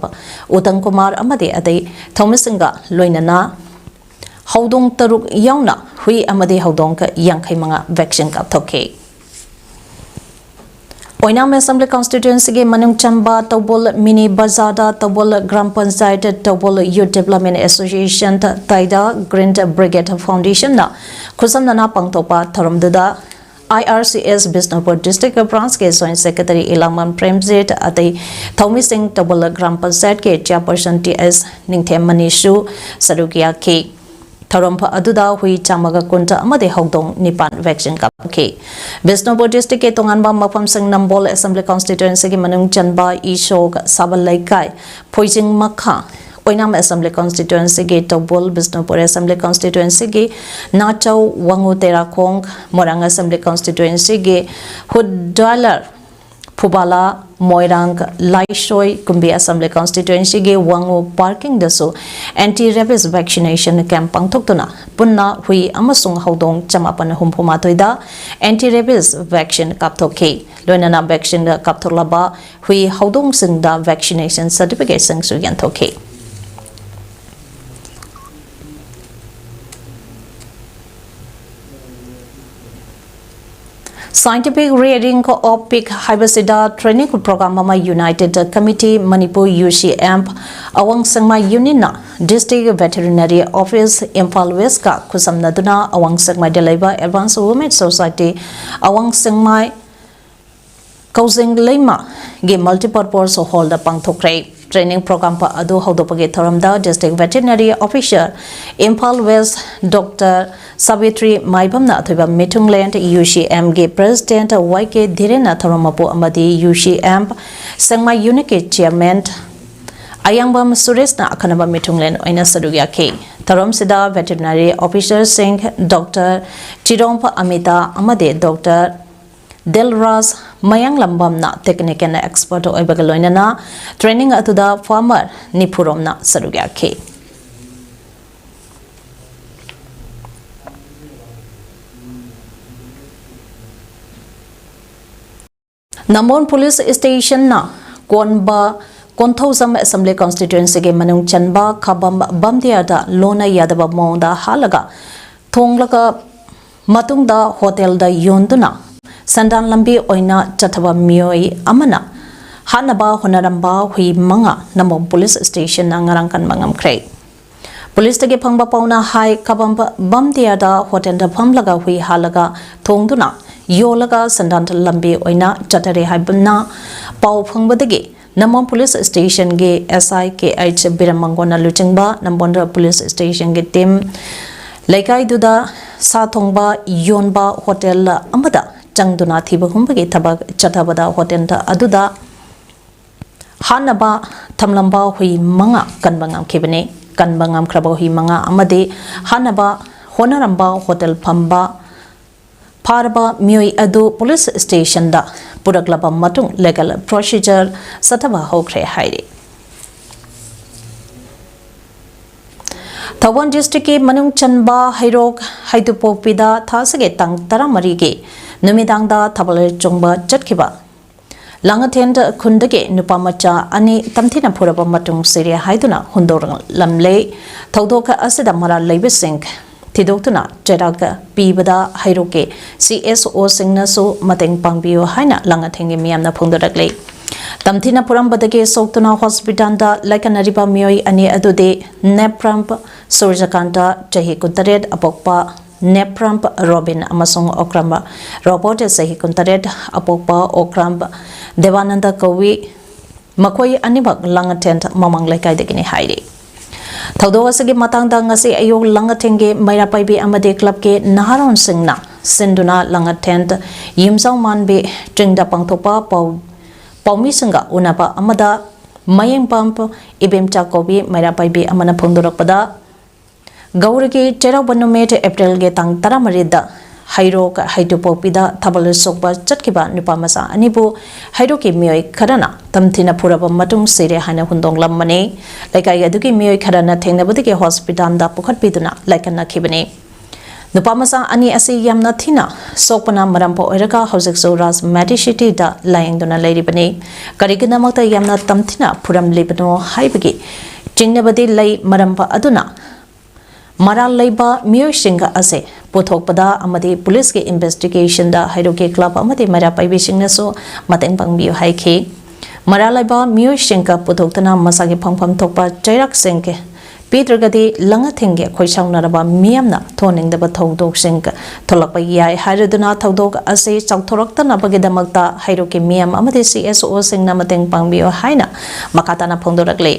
ꯎꯇꯝ ꯀꯨꯃꯥꯔ ꯑꯃꯗꯤ ꯑꯇꯩ ꯊꯧꯃꯤꯁꯤꯡꯒ ꯂꯣꯏꯅꯅ ꯍꯧꯗꯣꯡ ꯇꯔꯨꯛ ꯌꯥꯎꯅ ꯍꯨꯏ ꯑꯃꯗꯤ ꯍꯧꯗꯣꯡ ꯌꯥꯡꯈꯩ ꯃꯉꯥ vaccine ꯀꯥꯞꯊꯣꯛꯈꯤ꯫ ꯑꯣꯏꯅꯥꯝ Assembly Constituencyꯒꯤ ꯃꯅꯨꯡ ꯆꯟꯕ ꯇꯧꯕꯜ Mini Bazaarꯗ ꯇꯧꯕꯜ Gram Panchayat, ꯇꯧꯕꯜ Youth Development Association, ꯇꯥꯏꯗ Green Brigade Foundationꯅ ꯈꯨꯠꯁꯝꯅꯅ ꯄꯥꯡꯊꯣꯛꯄ ꯊꯧꯔꯝꯗꯨꯗ IRCS Bishnupur District Branchꯀꯤ Joint Secretary ꯏꯂꯥꯡꯕꯝ Premjit, ꯑꯇꯩ ꯊꯧꯃꯤꯁꯤꯡ ꯇꯧꯕꯜ Gram Panchayatꯀꯤ Chairperson T S ꯅꯤꯡꯊꯦꯝꯃꯅꯤꯁꯨ ꯁꯔꯨꯛ ꯌꯥꯈꯤ꯫ ꯊꯧꯔꯝ ꯑꯗꯨꯗ ꯍꯨꯏ ꯆꯥꯝꯃꯒ ꯀꯨꯟ ꯑꯃꯗꯤ ꯍꯧꯗꯣꯡ ꯅꯤꯄꯥꯟ vaccine ꯀꯥꯞꯈꯤ꯫ ꯕꯤꯁꯅꯨꯄꯨꯔ districtꯀꯤ ꯇꯣꯉꯥꯟꯕ ꯃꯐꯝꯁꯤꯡ ꯅꯝꯕꯣꯜ Assembly Constituencyꯒꯤ ꯃꯅꯨꯡ ꯆꯟꯕ ꯏꯁꯣꯛ, ꯁꯥꯕꯜ ꯂꯩꯀꯥꯏ, ꯐꯣꯏꯖꯤꯡ ꯃꯈꯥ, ꯑꯣꯏꯅꯥꯝ Assembly Constituencyꯒꯤ ꯇꯧꯕꯨꯜ, ꯕꯤꯁꯅꯨꯄꯨꯔ Assembly Constituencyꯒꯤ ꯅꯥꯆꯧ, ꯋꯥꯉꯨ ꯇꯦꯔꯥꯈꯣꯡ, ꯃꯣꯏꯔꯥꯡ Assembly Constituencyꯒꯤ ꯍꯨꯗ꯭ꯋꯥꯂꯔ, ꯐꯨꯕꯥꯂꯥ, ꯃꯣꯏꯔꯥꯡ, ꯂꯥꯏꯁꯣꯏ, ꯀꯨꯝꯕꯤ Assembly Constituencyꯒꯤ ꯋꯥꯉꯨ parkingꯗꯁꯨ anti rabies vaccination camp ꯄꯥꯡꯊꯣꯛꯇꯨꯅ ꯄꯨꯟꯅ ꯍꯨꯏ ꯑꯃꯁꯨꯡ ꯍꯧꯗꯣꯡ ꯆꯃꯥꯄꯟ ꯍꯨꯝꯐꯨ ꯃꯥꯊꯣꯏꯗ anti rabies vaccine ꯀꯥꯞꯊꯣꯛꯈꯤ꯫ ꯂꯣꯏꯅꯅ vaccine ꯀꯥꯞꯊꯣꯛꯂꯕ ꯍꯨꯏ ꯍꯧꯗꯣꯡꯁꯤꯡꯗ vaccination certificateꯁꯤꯡꯁꯨ ꯌꯦꯟꯊꯣꯛꯈꯤ꯫ Scientific Rearing of Pig ꯍꯥꯏꯕꯁꯤꯗ training program ꯑꯃ United Committee Manipur, UCM, ꯑꯋꯥꯡ ꯁꯦꯛꯃꯥꯏ Unionꯅ District Veterinary Office, Imphal Westꯀ ꯈꯨꯠꯁꯝꯅꯗꯨꯅ ꯑꯋꯥꯡ ꯁꯦꯛꯃꯥꯏꯗ ꯂꯩꯕ Advanced Women Society ꯑꯋꯥꯡ ꯁꯦꯛꯃꯥꯏ ꯀꯧꯖꯦꯡ ꯂꯩꯃꯒꯤ Multipurpose Hallꯗ ꯄꯥꯡꯊꯣꯛꯈ꯭ꯔꯦ꯫ Training program ꯑꯗꯨ ꯍꯧꯗꯣꯛꯄꯒꯤ ꯊꯧꯔꯝꯗ District Veterinary Officer, Imphal West, Doctor Savitri ꯃꯥꯏꯕꯝꯅ ꯑꯊꯣꯏꯕ ꯃꯤꯊꯨꯡꯂꯦꯟ, UCMꯒꯤ President ꯋꯥꯏ ꯀꯦ ꯙꯤꯔꯦꯟꯅ ꯊꯧꯔꯝ ꯃꯄꯨ ꯑꯃꯗꯤ UCM ꯁꯦꯡꯃꯥꯏ Unitꯀꯤ Chairman ꯑꯌꯥꯡꯕꯝ ꯁꯨꯔꯦꯁꯅ ꯑꯈꯟꯅꯕ ꯃꯤꯊꯨꯡꯂꯦꯟ ꯑꯣꯏꯅ ꯁꯔꯨꯛ ꯌꯥꯈꯤ꯫ ꯊꯧꯔꯝꯁꯤꯗ Veterinary Officerꯁꯤꯡ Doctor ꯆꯤꯔꯣꯝ ꯑꯃꯤꯇꯥ ꯑꯃꯗꯤ Doctor ꯗꯤꯜꯔꯥꯖ ꯃꯌꯥꯡꯂꯝꯕꯝꯅ technical expert ꯑꯣꯏꯕꯒ ꯂꯣꯏꯅꯅ training ꯑꯗꯨꯗ farmer ꯅꯤꯐꯨ ꯔꯣꯝꯅ ꯁꯔꯨꯛ ꯌꯥꯈꯤ꯫ ꯅꯝꯕꯣꯜ Police Stationꯅ ꯀꯣꯟꯕ ꯀꯣꯟꯊꯧꯖꯝ Assembly Constituencyꯒꯤ ꯃꯅꯨꯡ ꯆꯟꯕ ꯈꯥꯕꯝ ꯕꯝꯗꯤꯌꯥꯗ ꯂꯣꯟꯅ ꯌꯥꯗꯕ ꯃꯑꯣꯡꯗ ꯍꯥꯠꯂꯒ ꯊꯣꯡꯂꯒ ꯃꯇꯨꯡꯗ hotelꯗ ꯌꯣꯟꯗꯨꯅ ꯁꯦꯟꯗꯥꯟ ꯂꯝꯕꯤ ꯑꯣꯏꯅ ꯆꯠꯊꯕ ꯃꯤꯑꯣꯏ ꯑꯃꯅ ꯍꯥꯠꯅꯕ ꯍꯣꯠꯅꯔꯝꯕ ꯍꯨꯏ ꯃꯉꯥ ꯅꯝꯕꯣꯜ Police Stationꯅ ꯉꯔꯥꯡ ꯀꯟꯕ ꯉꯝꯈ꯭ꯔꯦ꯫ Policeꯇꯒꯤ ꯐꯪꯕ ꯄꯥꯎꯅ ꯍꯥꯏ, ꯈꯥꯕꯝ ꯕꯝꯗꯤꯌꯥꯗ hotelꯗ ꯐꯝꯂꯒ ꯍꯨꯏ ꯍꯥꯠꯂꯒ ꯊꯣꯡꯗꯨꯅ ꯌꯣꯜꯂꯒ ꯁꯦꯟꯗꯥꯟ ꯂꯝꯕꯤ ꯑꯣꯏꯅ ꯆꯠꯊꯔꯤ ꯍꯥꯏꯕꯅ ꯄꯥꯎ ꯐꯪꯕꯗꯒꯤ ꯅꯝꯕꯣꯜ Police Stationꯒꯤ SI ꯀꯦ ꯑꯩꯆ ꯕꯤꯔꯃꯪꯒꯣꯟꯅ ꯂꯨꯆꯤꯡꯕ ꯅꯝꯕꯣꯜ Police Stationꯒꯤ team ꯂꯩꯀꯥꯏꯗꯨꯗ ꯁꯥ ꯊꯣꯡꯕ ꯌꯣꯟꯕ hotel ꯑꯃꯗ ꯆꯪꯗꯨꯅ ꯊꯤꯕ ꯍꯨꯝꯕꯒꯤ ꯊꯕꯛ ꯆꯠꯊꯕꯗ hotel ꯑꯗꯨꯗ ꯍꯥꯠꯅꯕ ꯊꯝꯂꯝꯕ ꯍꯨꯏ ꯃꯉꯥ ꯀꯟꯕ ꯉꯝꯈꯤꯕꯅꯤ꯫ ꯀꯟꯕ ꯉꯝꯈ꯭ꯔꯕ ꯍꯨꯏ ꯃꯉꯥ ꯑꯃꯗꯤ ꯍꯥꯠꯅꯕ ꯍꯣꯠꯅꯔꯝꯕ hotel ꯐꯝꯕ ꯐꯥꯔꯕ ꯃꯤꯑꯣꯏ ꯑꯗꯨ Police Stationꯗ ꯄꯨꯔꯛꯂꯕ ꯃꯇꯨꯡ legal procedure ꯆꯠꯊꯕ ꯍꯧꯈ꯭ꯔꯦ ꯍꯥꯏꯔꯤ꯫ ꯊꯧꯕꯥꯜ Districtꯀꯤ ꯃꯅꯨꯡ ꯆꯟꯕ ꯍꯩꯔꯣꯛ ꯍꯩꯗꯨꯄꯣꯛꯄꯤꯗ ꯊꯥꯁꯤꯒꯤ ꯇꯥꯡ ꯇꯔꯥꯃꯔꯤꯒꯤ ꯅꯨꯃꯤꯗꯥꯡꯗ ꯊꯥꯕꯜ ꯆꯣꯡꯕ ꯆꯠꯈꯤꯕ ꯂꯥꯡꯉꯊꯦꯟ ꯈꯨꯟꯗꯒꯤ ꯅꯨꯄꯥ ꯃꯆꯥ ꯑꯅꯤ ꯇꯝꯊꯤꯅ ꯐꯨꯔꯕ ꯃꯇꯨꯡ ꯁꯤꯔꯦ ꯍꯥꯏꯗꯨꯅ ꯍꯨꯟꯗꯣꯔꯛꯂꯝꯂꯦ꯫ ꯊꯧꯗꯣꯛ ꯑꯁꯤꯗ ꯃꯔꯥꯜ ꯂꯩꯕꯁꯤꯡ ꯊꯤꯗꯣꯛꯇꯨꯅ ꯆꯩꯔꯥꯛ ꯄꯤꯕꯗ ꯍꯩꯔꯣꯛꯀꯤ CSOꯁꯤꯡꯅꯁꯨ ꯃꯇꯦꯡ ꯄꯥꯡꯕꯤꯌꯨ ꯍꯥꯏꯅ ꯂꯥꯡꯉꯊꯦꯟꯒꯤ ꯃꯤꯌꯥꯝꯅ ꯐꯣꯡꯗꯣꯔꯛꯂꯤ꯫ ꯇꯝꯊꯤꯅ ꯐꯨꯔꯝꯕꯗꯒꯤ ꯁꯣꯛꯇꯨꯅ hospitalꯗ ꯂꯥꯏꯀꯠꯅꯔꯤꯕ ꯃꯤꯑꯣꯏ ꯑꯅꯤ ꯑꯗꯨꯗꯤ ꯅꯦꯄ꯭ꯔꯝ ꯁꯨꯔꯖꯀꯥꯟꯇ, ꯆꯍꯤ ꯀꯨꯟꯇꯔꯦꯠ, ꯑꯄꯣꯛꯄ ꯅꯦꯄ꯭ꯔꯝ ꯔꯣꯕꯤꯟ ꯑꯃꯁꯨꯡ ꯑꯣꯀ꯭ꯔꯝ ꯔꯣꯕꯣꯠ, ꯆꯍꯤ ꯀꯨꯟꯇꯔꯦꯠ, ꯑꯄꯣꯛꯄ ꯑꯣꯀ꯭ꯔꯝ ꯗꯦꯕꯥꯅꯟꯗ ꯀꯧꯏ꯫ ꯃꯈꯣꯏ ꯑꯅꯤꯃꯛ ꯂꯥꯡꯉꯊꯦꯟ ꯃꯃꯥꯡ ꯂꯩꯀꯥꯏꯗꯒꯤꯅꯤ ꯍꯥꯏꯔꯤ꯫ ꯊꯧꯗꯣꯛ ꯑꯁꯤꯒꯤ ꯃꯇꯥꯡꯗ ꯉꯁꯤ ꯑꯌꯨꯛ ꯂꯥꯡꯉꯊꯦꯟꯒꯤ ꯃꯩꯔꯥ ꯄꯥꯏꯕꯤ ꯑꯃꯗꯤ ꯀ꯭ꯂꯕꯀꯤ ꯅꯍꯥꯔꯣꯟꯁꯤꯡꯅ ꯁꯤꯟꯗꯨꯅ ꯂꯥꯡꯉꯊꯦꯟ ꯌꯨꯝꯖꯥꯎ ꯃꯥꯟꯕꯤ ꯆꯤꯡꯗ ꯄꯥꯡꯊꯣꯛꯄ ꯄꯥꯎ-, ꯄꯥꯎꯃꯤꯁꯤꯡꯒ ꯎꯅꯕ ꯑꯃꯗ ꯃꯌꯦꯡꯄꯥꯝ ꯏꯕꯦꯝꯆꯥ ꯀꯧꯕꯤ ꯃꯩꯔꯥ ꯄꯥꯏꯕꯤ ꯑꯃꯅ ꯐꯣꯡꯗꯣꯔꯛꯄꯗ, ꯒꯧꯔꯒꯤ ꯆꯩꯔꯥꯎꯕ ꯅꯨꯃꯤꯠ ꯑꯦꯄ꯭ꯔꯤꯜꯒꯤ ꯇꯥꯡ ꯇꯔꯥꯃꯔꯤꯗ ꯍꯩꯔꯣꯛ ꯍꯩꯇꯨꯄꯣꯛꯄꯤꯗ ꯊꯥꯕꯜ ꯆꯣꯡꯕ ꯆꯠꯈꯤꯕ ꯅꯨꯄꯥ ꯃꯆꯥ ꯑꯅꯤꯕꯨ ꯍꯩꯔꯣꯛꯀꯤ ꯃꯤꯑꯣꯏ ꯈꯔꯅ ꯇꯝꯊꯤꯅ ꯐꯨꯔꯕ ꯃꯇꯨꯡ ꯁꯤꯔꯦ ꯍꯥꯏꯅ ꯍꯨꯟꯗꯣꯛꯂꯝꯕꯅꯤ꯫ ꯂꯩꯀꯥꯏ ꯑꯗꯨꯒꯤ ꯃꯤꯑꯣꯏ ꯈꯔꯅ ꯊꯦꯡꯅꯕꯗꯒꯤ ꯍꯣꯁꯄꯤꯇꯥꯜꯗ ꯄꯨꯈꯠꯄꯤꯗꯨꯅ ꯂꯥꯏꯀꯠꯅꯈꯤꯕꯅꯤ꯫ ꯅꯨꯄꯥ ꯃꯆꯥ ꯑꯅꯤ ꯑꯁꯤ ꯌꯥꯝꯅ ꯊꯤꯅ ꯁꯣꯛꯄꯅ ꯃꯔꯝ ꯑꯣꯏꯔꯒ ꯍꯧꯖꯤꯛꯁꯨ ꯔꯥꯖ ꯃꯦꯗꯤꯁꯤꯇꯤꯗ ꯂꯥꯌꯦꯡꯗꯨꯅ ꯂꯩꯔꯤꯕꯅꯤ꯫ ꯀꯔꯤꯒꯤꯗꯃꯛꯇ ꯌꯥꯝꯅ ꯇꯝꯊꯤꯅ ꯐꯨꯔꯝꯂꯤꯕꯅꯣ ꯍꯥꯏꯕꯒꯤ ꯆꯤꯡꯅꯕꯗꯤ ꯂꯩ꯫ ꯃꯔꯝ ꯑꯗꯨꯅ ꯃꯔꯥꯜ ꯂꯩꯕ ꯃꯤꯑꯣꯏꯁꯤꯡ ꯑꯁꯦ ꯄꯨꯊꯣꯛꯄꯗ ꯑꯃꯗꯤ ꯄꯨꯂꯤꯁꯀꯤ ꯏꯟꯚꯦꯁꯇꯤꯒꯦꯁꯟꯗ ꯍꯩꯔꯣꯛꯀꯤ ꯀ꯭ꯂꯕ ꯑꯃꯗꯤ ꯃꯩꯔꯥ ꯄꯥꯏꯕꯤꯁꯤꯡꯅꯁꯨ ꯃꯇꯦꯡ ꯄꯥꯡꯕꯤꯌꯨ ꯍꯥꯏꯈꯤ꯫ ꯃꯔꯥꯜ ꯂꯩꯕ ꯃꯤꯑꯣꯏꯁꯤꯡ ꯄꯨꯊꯣꯛꯇꯨꯅ ꯃꯁꯥꯒꯤ ꯐꯪꯐꯝ ꯊꯣꯛꯄ ꯆꯩꯔꯥꯛꯁꯤꯡ ꯄꯤꯗ꯭ꯔꯒꯗꯤ ꯂꯥꯡꯉꯊꯦꯟꯒꯤ ꯈꯣꯏꯁꯥꯎꯅꯔꯕ ꯃꯤꯌꯥꯝꯅ ꯊꯣꯛꯍꯟꯅꯤꯡꯗꯕ ꯊꯧꯗꯣꯛꯁꯤꯡ ꯊꯣꯛꯂꯛꯄ ꯌꯥꯏ ꯍꯥꯏꯔꯗꯨꯅ ꯊꯧꯗꯣꯛ ꯑꯁꯤ ꯆꯥꯎꯊꯣꯔꯛꯇꯅꯕꯒꯤꯗꯃꯛꯇ ꯍꯩꯔꯣꯛꯀꯤ ꯃꯤꯌꯥꯝ ꯑꯃꯗꯤ ꯁꯤ ꯑꯦꯁ ꯑꯣꯁꯤꯡꯅ ꯃꯇꯦꯡ ꯄꯥꯡꯕꯤꯌꯨ ꯍꯥꯏꯅ ꯃꯈꯥ ꯇꯥꯅ ꯐꯣꯡꯗꯣꯔꯛꯂꯤ꯫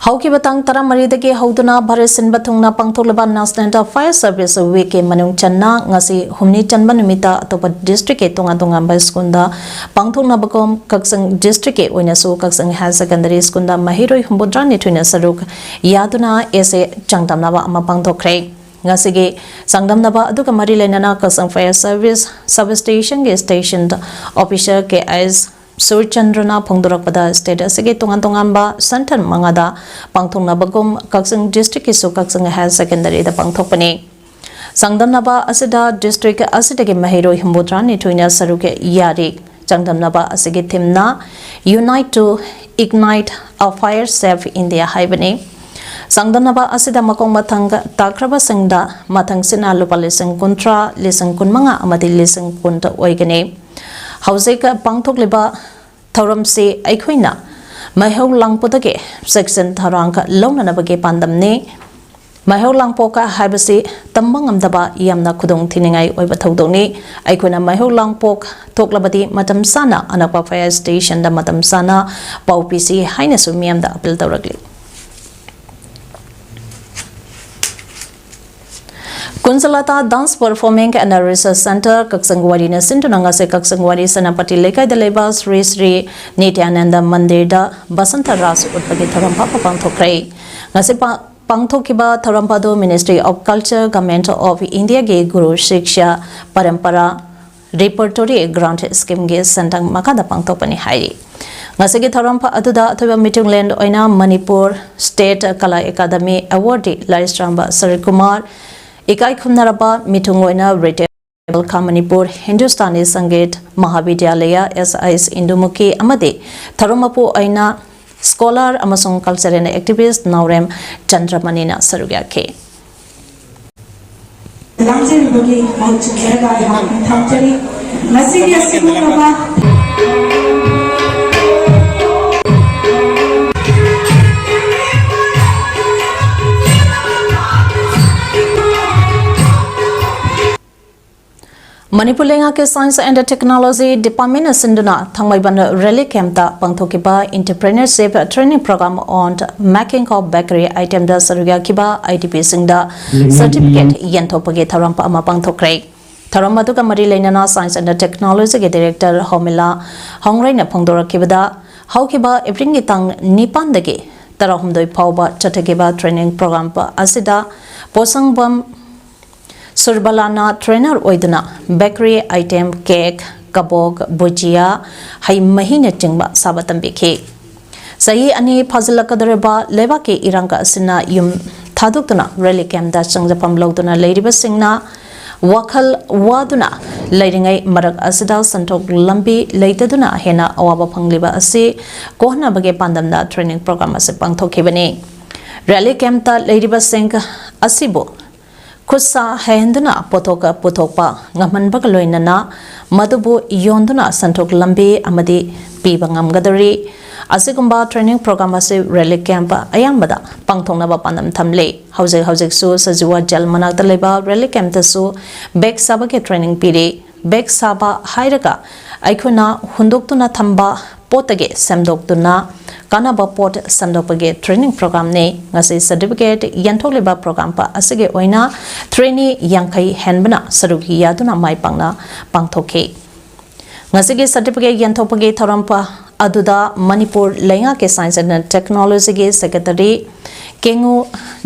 ꯍꯧꯈꯤꯕ ꯇꯥꯡ ꯇꯔꯥꯃꯔꯤꯗꯒꯤ ꯍꯧꯗꯨꯅ ꯚꯥꯔꯠ ꯁꯤꯟꯕ ꯊꯨꯡꯅ ꯄꯥꯡꯊꯣꯛꯂꯤꯕ National Fire Service Weekꯀꯤ ꯃꯅꯨꯡ ꯆꯟꯅ ꯉꯁꯤ ꯍꯨꯝꯅꯤ ꯆꯟꯕ ꯅꯨꯃꯤꯠꯇ ꯑꯇꯣꯞꯄ districtꯀꯤ ꯇꯣꯉꯥꯟ ꯇꯣꯉꯥꯟꯕ schoolꯗ ꯄꯥꯡꯊꯣꯛꯅꯕꯒꯨꯝ ꯀꯛꯆꯤꯡ districtꯀꯤ ꯑꯣꯏꯅꯁꯨ ꯀꯛꯆꯤꯡ Higher Secondary Schoolꯗ ꯃꯍꯩꯔꯣꯏ ꯍꯨꯝꯐꯨꯇꯔꯥꯅꯤꯊꯣꯏꯅ ꯁꯔꯨꯛ ꯌꯥꯗꯨꯅ ꯑꯦꯁꯦ ꯆꯥꯡꯗꯝꯅꯕ ꯑꯃ ꯄꯥꯡꯊꯣꯛꯈ꯭ꯔꯦ꯫ ꯉꯁꯤꯒꯤ ꯆꯥꯡꯗꯝꯅꯕ ꯑꯗꯨꯒ ꯃꯔꯤ ꯂꯩꯅꯅ ꯀꯛꯆꯤꯡ Fire Service Substationꯒꯤ Station Officer ꯀꯦ ꯑꯦꯁ ꯁꯨꯔꯆꯟꯗ꯭ꯔꯅ ꯐꯣꯡꯗꯣꯔꯛꯄꯗ, state ꯑꯁꯤꯒꯤ ꯇꯣꯉꯥꯟ ꯇꯣꯉꯥꯟꯕ centre ꯃꯉꯥꯗ ꯄꯥꯡꯊꯣꯛꯅꯕꯒꯨꯝ ꯀꯛꯆꯤꯡ districtꯀꯤꯁꯨ ꯀꯛꯆꯤꯡ Higher Secondary ꯗ ꯄꯥꯡꯊꯣꯛꯄꯅꯤ꯫ ꯆꯥꯡꯗꯝꯅꯕ ꯑꯁꯤꯗ district ꯑꯁꯤꯗꯒꯤ ꯃꯍꯩꯔꯣꯏ ꯍꯨꯝꯐꯨꯇꯔꯥꯅꯤꯊꯣꯏꯅ ꯁꯔꯨꯛ ꯌꯥꯔꯤ꯫ ꯆꯥꯡꯗꯝꯅꯕ ꯑꯁꯤꯒꯤ themeꯅ Unite to Ignite a Fire Safe India ꯍꯥꯏꯕꯅꯤ꯫ ꯆꯥꯡꯗꯝꯅꯕ ꯑꯁꯤꯗ ꯃꯈꯣꯡ ꯃꯊꯪ ꯇꯥꯈ꯭ꯔꯕꯁꯤꯡꯗ ꯃꯊꯪꯁꯤꯅ ꯂꯨꯄꯥ ꯂꯤꯁꯤꯡ ꯀꯨꯟꯊ꯭ꯔꯥ, ꯂꯤꯁꯤꯡ ꯀꯨꯟꯃꯉꯥ ꯑꯃꯗꯤ ꯂꯤꯁꯤꯡ ꯀꯨꯟ ꯑꯣꯏꯒꯅꯤ꯫ ꯍꯧꯖꯤꯛ ꯄꯥꯡꯊꯣꯛꯂꯤꯕ ꯊꯧꯔꯝꯁꯤ ꯑꯩꯈꯣꯏꯅ ꯃꯩꯍꯧ ꯂꯥꯡꯄꯣꯗꯒꯤ ꯆꯦꯛꯁꯤꯟ ꯊꯧꯔꯥꯡ ꯂꯧꯅꯅꯕꯒꯤ ꯄꯥꯟꯗꯝꯅꯤ꯫ ꯃꯩꯍꯧ ꯂꯥꯡꯄꯣꯛ ꯍꯥꯏꯕꯁꯤ ꯇꯝꯕ ꯉꯝꯗꯕ ꯌꯥꯝꯅ ꯈꯨꯗꯣꯡ ꯊꯤꯅꯤꯡꯉꯥꯏ ꯑꯣꯏꯕ ꯊꯧꯗꯣꯛꯅꯤ꯫ ꯑꯩꯈꯣꯏꯅ ꯃꯩꯍꯧ ꯂꯥꯡꯄꯣꯛ ꯊꯣꯛꯂꯕꯗꯤ ꯃꯇꯝ ꯆꯥꯅ ꯑꯅꯛꯄ fire stationꯗ ꯃꯇꯝ ꯆꯥꯅ ꯄꯥꯎ ꯄꯤꯁꯤ ꯍꯥꯏꯅꯁꯨ ꯃꯤꯌꯥꯝꯗ appeal ꯇꯧꯔꯛꯂꯤ꯫ ꯀꯨꯟꯖꯂꯇꯥ Dance Performing and Research Centre ꯀꯛꯆꯤꯡ ꯋꯥꯔꯤꯅ ꯁꯤꯟꯗꯨꯅ ꯉꯁꯤ ꯀꯛꯆꯤꯡ ꯋꯥꯔꯤ ꯁꯦꯅꯥꯄꯇꯤ ꯂꯩꯀꯥꯏꯗ ꯂꯩꯕ ꯁ꯭ꯔꯤ ꯁ꯭ꯔꯤ ꯅꯤꯇ꯭ꯌꯥꯅꯟꯗ ꯃꯟꯗꯤꯔꯗ ꯕꯁꯟꯇ ꯔꯥꯁ ꯎꯠꯄꯒꯤ ꯊꯧꯔꯝ ꯑꯃ ꯄꯥꯡꯊꯣꯛꯈ꯭ꯔꯦ꯫ ꯉꯁꯤ ꯄꯥ-, ꯄꯥꯡꯊꯣꯛꯈꯤꯕ ꯊꯧꯔꯝ ꯑꯗꯨ Ministry of Culture, Government of Indiaꯒꯤ Guru ꯁꯤꯛꯁ꯭ꯌꯥ ꯄꯔꯝꯄꯔꯥ Repertory Grant Schemeꯒꯤ ꯁꯦꯟꯊꯪ ꯃꯈꯥꯗ ꯄꯥꯡꯊꯣꯛꯄꯅꯤ ꯍꯥꯏꯔꯤ꯫ ꯉꯁꯤꯒꯤ ꯊꯧꯔꯝ ꯑꯗꯨꯗ ꯑꯊꯣꯏꯕ ꯃꯤꯊꯨꯡꯂꯦꯟ ꯑꯣꯏꯅ Manipur State Kala Academy Awardee ꯂꯥꯏꯁ꯭ꯔꯝꯕ ꯁꯔꯠ ꯀꯨꯃꯥꯔ, ꯏꯀꯥꯏ ꯈꯨꯝꯅꯔꯕ ꯃꯤꯊꯨꯡ ꯑꯣꯏꯅ Retired ꯈꯥ ꯃꯅꯤꯄꯨꯔ ꯍꯤꯟꯗꯨꯁꯇꯥꯅꯤ ꯁꯪꯒꯤꯠ ꯃꯍꯥꯕꯤꯗ꯭ꯌꯥꯂꯌ, S I S ꯏꯟꯗꯨꯃꯨꯈꯤ ꯑꯃꯗꯤ ꯊꯧꯔꯝ ꯃꯄꯨ ꯑꯣꯏꯅ scholar ꯑꯃꯁꯨꯡ cultural activist ꯅꯥꯎꯔꯦꯝ ꯆꯟꯗ꯭ꯔꯃꯅꯤꯅ ꯁꯔꯨꯛ ꯌꯥꯈꯤ꯫ ꯂꯥꯡꯖꯔꯤꯕꯒꯤ ꯃꯍꯨꯠ ꯁꯤꯟꯖꯔꯒ ꯑꯩꯍꯥꯛꯅ ꯊꯝꯖꯔꯤ꯫ ꯉꯁꯤꯒꯤ ꯑꯁꯤꯒꯨꯝꯂꯕ ꯃꯅꯤꯄꯨꯔ ꯂꯩꯉꯥꯛꯀꯤ Science and Technology Departmentꯅ ꯁꯤꯟꯗꯨꯅ ꯊꯥꯡꯃꯩꯕꯟ Rally Campꯇ ꯄꯥꯡꯊꯣꯛꯈꯤꯕ Entrepreneurship Training Program on Making of Bakery Itemꯗ ꯁꯔꯨꯛ ꯌꯥꯈꯤꯕ IDPꯁꯤꯡꯗ certificate ꯌꯦꯟꯊꯣꯛꯄꯒꯤ ꯊꯧꯔꯝ ꯑꯃ ꯄꯥꯡꯊꯣꯛꯈ꯭ꯔꯦ꯫ ꯊꯧꯔꯝ ꯑꯗꯨꯒ ꯃꯔꯤ ꯂꯩꯅꯅ Science and Technologyꯒꯤ Director ꯍꯣꯃꯤꯂꯥ ꯍꯣꯡꯔꯩꯅ ꯐꯣꯡꯗꯣꯔꯛꯈꯤꯕꯗ, ꯍꯧꯈꯤꯕ Aprilꯒꯤ ꯇꯥꯡ ꯅꯤꯄꯥꯟꯗꯒꯤ ꯇꯔꯥꯍꯨꯝꯗꯣꯏ ꯐꯥꯎꯕ ꯆꯠꯊꯈꯤꯕ training program ꯑꯁꯤꯗ ꯄꯣꯁꯪꯕꯝ ꯁꯨꯔꯕꯂꯥꯅ trainer ꯑꯣꯏꯗꯨꯅ bakery item, cake, ꯀꯕꯣꯛ, ꯕꯨꯖꯤꯌꯥ, ꯍꯩ ꯃꯍꯤꯅꯆꯤꯡꯕ ꯁꯥꯕ ꯇꯝꯕꯤꯈꯤ꯫ ꯆꯍꯤ ꯑꯅꯤ ꯐꯥꯖꯤꯜꯂꯛꯀꯗꯧꯔꯤꯕ ꯂꯩꯕꯥꯛꯀꯤ ꯏꯔꯥꯡ ꯑꯁꯤꯅ ꯌꯨꯝ ꯊꯥꯗꯣꯛꯇꯨꯅ Rally Campꯇ ꯆꯪꯖꯐꯝ ꯂꯧꯗꯨꯅ ꯂꯩꯔꯤꯕꯁꯤꯡꯅ ꯋꯥꯈꯜ ꯋꯥꯗꯨꯅ ꯂꯩꯔꯤꯉꯩ ꯃꯔꯛ ꯑꯁꯤꯗ ꯁꯦꯟꯊꯣꯛ ꯂꯝꯕꯤ ꯂꯩꯇꯗꯨꯅ ꯍꯦꯟꯅ ꯑꯋꯥꯕ ꯐꯪꯂꯤꯕ ꯑꯁꯤ ꯀꯣꯛꯍꯟꯅꯕꯒꯤ ꯄꯥꯟꯗꯝꯗ training program ꯑꯁꯤ ꯄꯥꯡꯊꯣꯛꯈꯤꯕꯅꯤ꯫ Rally Campꯇ ꯂꯩꯔꯤꯕꯁꯤꯡ ꯑꯁꯤꯕꯨ ꯈꯨꯠꯁꯥ ꯍꯩꯍꯟꯗꯨꯅ ꯄꯣꯠꯊꯣꯛ ꯄꯨꯊꯣꯛꯄ ꯉꯝꯍꯟꯕꯒ ꯂꯣꯏꯅꯅ ꯃꯗꯨꯕꯨ ꯌꯣꯟꯗꯨꯅ ꯁꯦꯟꯊꯣꯛ ꯂꯝꯕꯤ ꯑꯃꯗꯤ ꯄꯤꯕ ꯉꯝꯒꯗꯧꯔꯤ꯫ ꯑꯁꯤꯒꯨꯝꯕ training program ꯑꯁꯤ relief camp ꯑꯌꯥꯝꯕꯗ ꯄꯥꯡꯊꯣꯛꯅꯕ ꯄꯥꯟꯗꯝ ꯊꯝꯂꯤ꯫ ꯍꯧꯖꯤꯛ ꯍꯧꯖꯤꯛꯁꯨ ꯁꯖꯤꯋꯥ jail ꯃꯅꯥꯛꯇ ꯂꯩꯕ relief camp ꯇꯁꯨ bag ꯁꯥꯕꯒꯤ training ꯄꯤꯔꯤ꯫ Bag ꯁꯥꯕ ꯍꯥꯏꯔꯒ ꯑꯩꯈꯣꯏꯅ ꯍꯨꯟꯗꯣꯛꯇꯨꯅ ꯊꯝꯕ ꯄꯣꯠꯇꯒꯤ ꯁꯦꯝꯗꯣꯛꯇꯨꯅ ꯀꯥꯟꯅꯕ ꯄꯣꯠ ꯁꯦꯝꯗꯣꯛꯄꯒꯤ training program ꯅꯤ꯫ ꯉꯁꯤ certificate ꯌꯦꯟꯊꯣꯛꯂꯤꯕ program ꯑꯁꯤꯒꯤ ꯑꯣꯏꯅ trainee ꯌꯥꯡꯈꯩ ꯍꯦꯟꯕꯅ ꯁꯔꯨꯛ ꯌꯥꯗꯨꯅ ꯃꯥꯏ ꯄꯥꯛꯅ ꯄꯥꯡꯊꯣꯛꯈꯤ꯫ ꯉꯁꯤꯒꯤ certificate ꯌꯦꯟꯊꯣꯛꯄꯒꯤ ꯊꯧꯔꯝ ꯄ-, ꯑꯗꯨꯗ ꯃꯅꯤꯄꯨꯔ ꯂꯩꯉꯥꯛꯀꯤ Science and Technology ꯒꯤ Secretary ꯀꯦꯉꯨ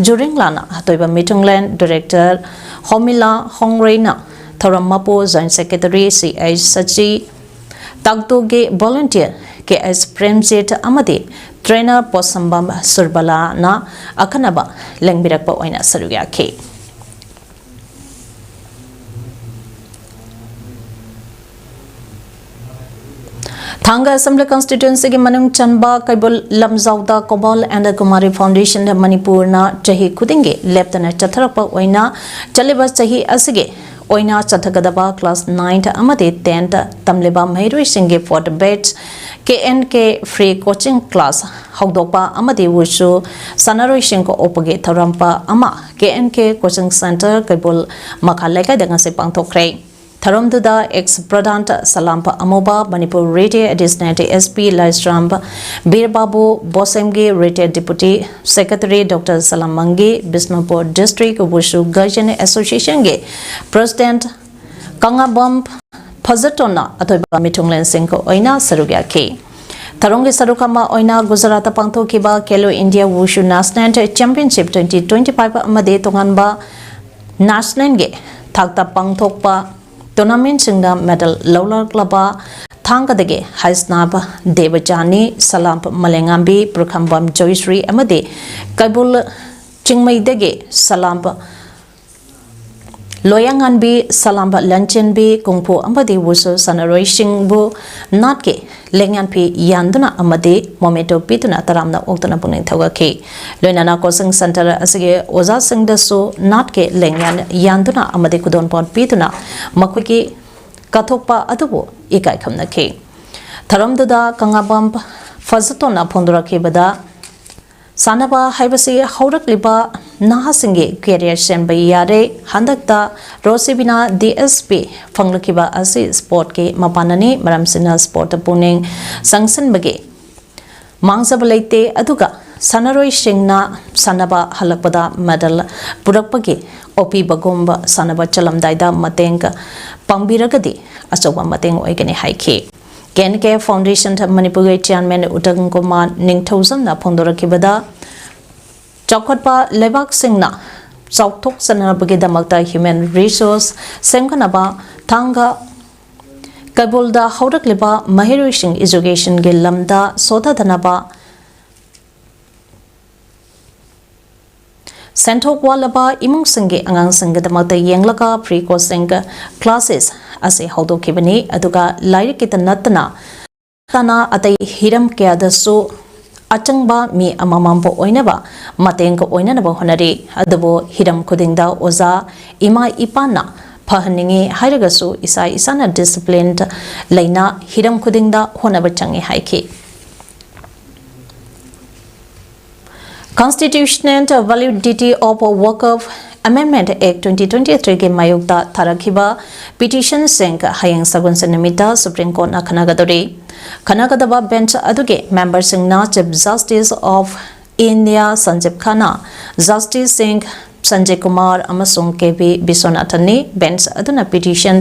ꯖꯨꯔꯤꯡꯂꯥꯅ, ꯑꯇꯣꯏꯕ ꯃꯤꯊꯨꯡꯂꯦꯟ Director ꯍꯣꯃꯤꯂꯥ ꯍꯣꯡꯔꯩꯅ, ꯊꯧꯔꯝ ꯃꯄꯨ Joint Secretary ꯁꯤ ꯑꯩꯆ ꯁꯆꯤ, ꯇꯥꯛꯇꯨꯒꯤ volunteer ꯀꯦ ꯑꯦꯁ ꯄ꯭ꯔꯦꯝꯖꯤꯠ ꯑꯃꯗꯤ trainer ꯄꯣꯠꯁꯝꯕꯝ ꯁꯨꯔꯕꯂꯥꯅ ꯑꯈꯟꯅꯕ ꯂꯦꯡꯕꯤꯔꯛꯄ ꯑꯣꯏꯅ ꯁꯔꯨꯛ ꯌꯥꯈꯤ꯫ ꯊꯥꯡꯒ Assembly Constituency ꯒꯤ ꯃꯅꯨꯡ ꯆꯟꯕ ꯀꯩꯕꯨꯜ ꯂꯝꯖꯥꯎꯗ Komal and Kumari Foundation ꯗ ꯃꯅꯤꯄꯨꯔꯅ ꯆꯍꯤ ꯈꯨꯗꯤꯡꯒꯤ ꯂꯦꯞꯇꯅ ꯆꯠꯊꯔꯛꯄ ꯑꯣꯏꯅ ꯆꯠꯂꯤꯕ ꯆꯍꯤ ꯑꯁꯤꯒꯤ ꯑꯣꯏꯅ ꯆꯠꯊꯒꯗꯕ class ninth ꯑꯃꯗꯤ tenth ꯇꯝꯂꯤꯕ ꯃꯍꯩꯔꯣꯏꯁꯤꯡꯒꯤ fourth batch K N K free coaching class ꯍꯧꯗꯣꯛꯄ ꯑꯃꯗꯤ ꯋꯨꯁꯨ ꯁꯥꯟꯅꯔꯣꯏꯁꯤꯡ ꯀꯧꯔꯛꯄꯒꯤ ꯊꯧꯔꯝ ꯄ-, ꯑꯃ K N K Coaching Center ꯀꯩꯕꯨꯜ ꯃꯈꯥ ꯂꯩꯀꯥꯏꯗ ꯉꯁꯤ ꯄꯥꯡꯊꯣꯛꯈ꯭ꯔꯦ꯫ ꯊꯧꯔꯝꯗꯨꯗ ex ꯄ꯭ꯔꯙꯥꯟ ꯁꯂꯥꯝ ꯑꯃꯨꯕ, Manipur retired additional S P ꯂꯥꯏꯁ꯭ꯔꯥꯝ ꯕꯤꯔꯕꯥꯕꯨ, ꯕꯣꯁꯦꯝꯒꯤ retired deputy secretary Doctor ꯁꯂꯥꯝ ꯃꯪꯒꯤ, Bishnupur District Wushu Guardian Association ꯒꯤ president ꯀꯪꯉꯥꯕꯝ ꯐꯖꯇꯣꯟꯅ ꯑꯇꯣꯏꯕ ꯃꯤꯊꯨꯡꯂꯦꯟꯁꯤꯡꯒ ꯑꯣꯏꯅ ꯁꯔꯨꯛ ꯌꯥꯈꯤ꯫ ꯊꯧꯔꯝꯒꯤ ꯁꯔꯨꯛ ꯑꯃ ꯑꯣꯏꯅ ꯒꯨꯖꯔꯥꯠꯇ ꯄꯥꯡꯊꯣꯛꯈꯤꯕ Khelo India Wushu National Championship twenty twenty-five ꯑꯃꯗꯤ ꯇꯣꯉꯥꯟꯕ national ꯒꯤ ꯊꯥꯛꯇ ꯄꯥꯡꯊꯣꯛꯄ tournament ꯁꯤꯡꯗ medal ꯂꯧꯔꯛꯂꯕ ꯊꯥꯡꯒꯗꯒꯤ ꯍꯩꯁꯅꯥꯕ ꯗꯦꯕꯖꯥꯅꯤ, ꯁꯂꯥꯝ ꯃꯂꯦꯉꯥꯝꯕꯤ, ꯄꯨꯔꯈꯝꯕꯝ ꯖꯣꯏꯁ꯭ꯔꯤ ꯑꯃꯗꯤ ꯀꯩꯕꯨꯜ ꯆꯤꯡꯃꯩꯗꯒꯤ ꯁꯂꯥꯝ ꯂꯣꯌꯥꯉꯥꯟꯕꯤ, ꯁꯂꯥꯝꯕ ꯂꯟꯆꯦꯟꯕꯤ, ꯀꯨꯡꯐꯨ ꯑꯃꯗꯤ ꯋꯨꯁꯨ ꯁꯥꯟꯅꯔꯣꯏꯁꯤꯡꯕꯨ ꯅꯥꯠꯀꯤ ꯂꯦꯡꯌꯥꯟ ꯐꯤ ꯌꯥꯟꯗꯨꯅ ꯑꯃꯗꯤ memento ꯄꯤꯗꯨꯅ ꯇꯔꯥꯝꯅ ꯑꯣꯛꯇꯨꯅ ꯄꯨꯛꯅꯤꯡ ꯊꯧꯒꯠꯈꯤ꯫ ꯂꯣꯏꯅꯅ coaching center ꯑꯁꯤꯒꯤ ꯑꯣꯖꯥꯁꯤꯡꯗꯁꯨ ꯅꯥꯠꯀꯤ ꯂꯦꯡꯌꯥꯟ ꯌꯥꯟꯗꯨꯅ ꯑꯃꯗꯤ ꯈꯨꯗꯣꯜꯄꯣꯠ ꯄꯤꯗꯨꯅ ꯃꯈꯣꯏꯒꯤ ꯀꯠꯊꯣꯛꯄ ꯑꯗꯨꯕꯨ ꯏꯀꯥꯏ ꯈꯨꯝꯅꯈꯤ꯫ ꯊꯧꯔꯝꯗꯨꯗ ꯀꯪꯂꯥꯕꯝ ꯐꯖꯇꯣꯟꯅ ꯐꯣꯡꯗꯣꯔꯛꯈꯤꯕꯗ, ꯁꯥꯟꯅꯕ ꯍꯥꯏꯕꯁꯤ ꯍꯧꯔꯛꯂꯤꯕ ꯅꯍꯥꯁꯤꯡꯒꯤ ꯀꯦꯔꯤꯌꯔ ꯁꯦꯝꯕ ꯌꯥꯔꯦ꯫ ꯍꯟꯗꯛꯇ ꯔꯣꯁꯤꯕꯤꯅ ꯗꯤ ꯑꯦꯁ ꯄꯤ ꯐꯪꯂꯛꯈꯤꯕ ꯑꯁꯤ ꯁ꯭ꯄꯣꯔꯠꯀꯤ ꯃꯄꯥꯟꯅꯅꯤ꯫ ꯃꯔꯝꯁꯤꯅ ꯁ꯭ꯄꯣꯔꯠꯇ ꯄꯨꯛꯅꯤꯡ ꯆꯪꯁꯤꯟꯕꯒꯤ ꯃꯥꯡꯖꯕ ꯂꯩꯇꯦ꯫ ꯑꯗꯨꯒ ꯁꯥꯟꯅꯔꯣꯏꯁꯤꯡꯅ ꯁꯥꯟꯅꯕ ꯍꯜꯂꯛꯄꯗ ꯃꯦꯗꯜ ꯄꯨꯔꯛꯄꯒꯤ ꯑꯣꯄꯤꯕꯒꯨꯝꯕ ꯁꯥꯟꯅꯕ ꯆꯠꯂꯝꯗꯥꯏꯗ ꯃꯇꯦꯡ ꯄꯥꯡꯕꯤꯔꯒꯗꯤ ꯑꯆꯧꯕ ꯃꯇꯦꯡ ꯑꯣꯏꯒꯅꯤ ꯍꯥꯏꯈꯤ꯫ ꯀꯦ ꯑꯦꯟ ꯀꯦ ꯐꯥꯎꯟꯗꯦꯁꯟ ꯃꯅꯤꯄꯨꯔꯒꯤ ꯆꯤꯌꯥꯔꯃꯦꯟ ꯎꯠꯇꯝ ꯀꯨꯃꯥꯔ ꯅꯤꯡꯊꯧꯖꯝꯅ ꯐꯣꯡꯗꯣꯔꯛꯈꯤꯕꯗ, ꯆꯥꯎꯈꯠꯄ ꯂꯩꯕꯥꯛꯁꯤꯡꯅ ꯆꯥꯎꯊꯣꯛꯆꯅꯕꯒꯤꯗꯃꯛꯇ ꯍ꯭ꯌꯨꯃꯦꯟ ꯔꯤꯁꯣꯔꯁ ꯁꯦꯝꯒꯠꯅꯕ ꯊꯥꯡꯒ ꯀꯩꯕꯨꯜꯗ ꯍꯧꯔꯛꯂꯤꯕ ꯃꯍꯩꯔꯣꯏꯁꯤꯡ ꯏꯖꯨꯀꯦꯁꯟꯒꯤ ꯂꯝꯗ ꯁꯣꯊꯗꯅꯕ ꯁꯦꯟꯊꯣꯛ ꯋꯥꯠꯂꯕ ꯏꯃꯨꯡꯁꯤꯡꯒꯤ ꯑꯉꯥꯡꯁꯤꯡꯒꯤꯗꯃꯛꯇ ꯌꯦꯡꯂꯒ ꯐ꯭ꯔꯤ ꯀꯣꯆꯤꯡ ꯀ꯭ꯂꯥꯁꯦꯁ ꯑꯁꯤ ꯍꯧꯗꯣꯛꯈꯤꯕꯅꯤ꯫ ꯑꯗꯨꯒ ꯂꯥꯏꯔꯤꯛꯀꯤꯇ ꯅꯠꯇꯅ ꯇꯅ ꯑꯇꯩ ꯍꯤꯔꯝ ꯀꯌꯥꯗꯁꯨ ꯑꯆꯪꯕ ꯃꯤ ꯑꯃꯃꯝꯕꯨ ꯑꯣꯏꯅꯕ ꯃꯇꯦꯡ ꯑꯣꯏꯅꯅꯕ ꯍꯣꯠꯅꯔꯤ꯫ ꯑꯗꯨꯕꯨ ꯍꯤꯔꯝ ꯈꯨꯗꯤꯡꯗ ꯑꯣꯖꯥ, ꯏꯃꯥ ꯏꯄꯥꯅ ꯐꯍꯟꯅꯤꯡꯏ ꯍꯥꯏꯔꯒꯁꯨ ꯏꯁꯥ ꯏꯁꯥꯅ ꯗꯤꯁꯤꯄ꯭ꯂꯤꯟ ꯂꯩꯅ ꯍꯤꯔꯝ ꯈꯨꯗꯤꯡꯗ ꯍꯣꯠꯅꯕ ꯆꯪꯏ ꯍꯥꯏꯈꯤ꯫ Constitutional Validity of Waqf Amendment Act twenty twenty-three ꯒꯤ ꯃꯥꯌꯣꯛꯇ ꯊꯥꯔꯛꯈꯤꯕ ꯄꯤꯇꯤꯁꯟꯁꯤꯡ ꯍꯌꯦꯡ ꯁꯒꯣꯜꯁꯦꯟ ꯅꯨꯃꯤꯠꯇ ꯁꯨꯄ꯭ꯔꯤꯝ ꯀꯣꯔꯠꯅ ꯈꯟꯅꯒꯗꯧꯔꯤ꯫ ꯈꯟꯅꯒꯗꯕ ꯕꯦꯟꯆ ꯑꯗꯨꯒꯤ ꯃꯦꯝꯕꯔꯁꯤꯡꯅ chief justice of India Sanjiv Khanna, ꯖꯁꯇꯤꯁꯁꯤꯡ ꯁꯟꯖꯌ ꯀꯨꯃꯥꯔ ꯑꯃꯁꯨꯡ ꯀꯦ ꯚꯤ ꯕꯤꯁ꯭ꯋꯅꯥꯊꯟꯅꯤ꯫ ꯕꯦꯟꯆ ꯑꯗꯨꯅ ꯄꯤꯇꯤꯁꯟ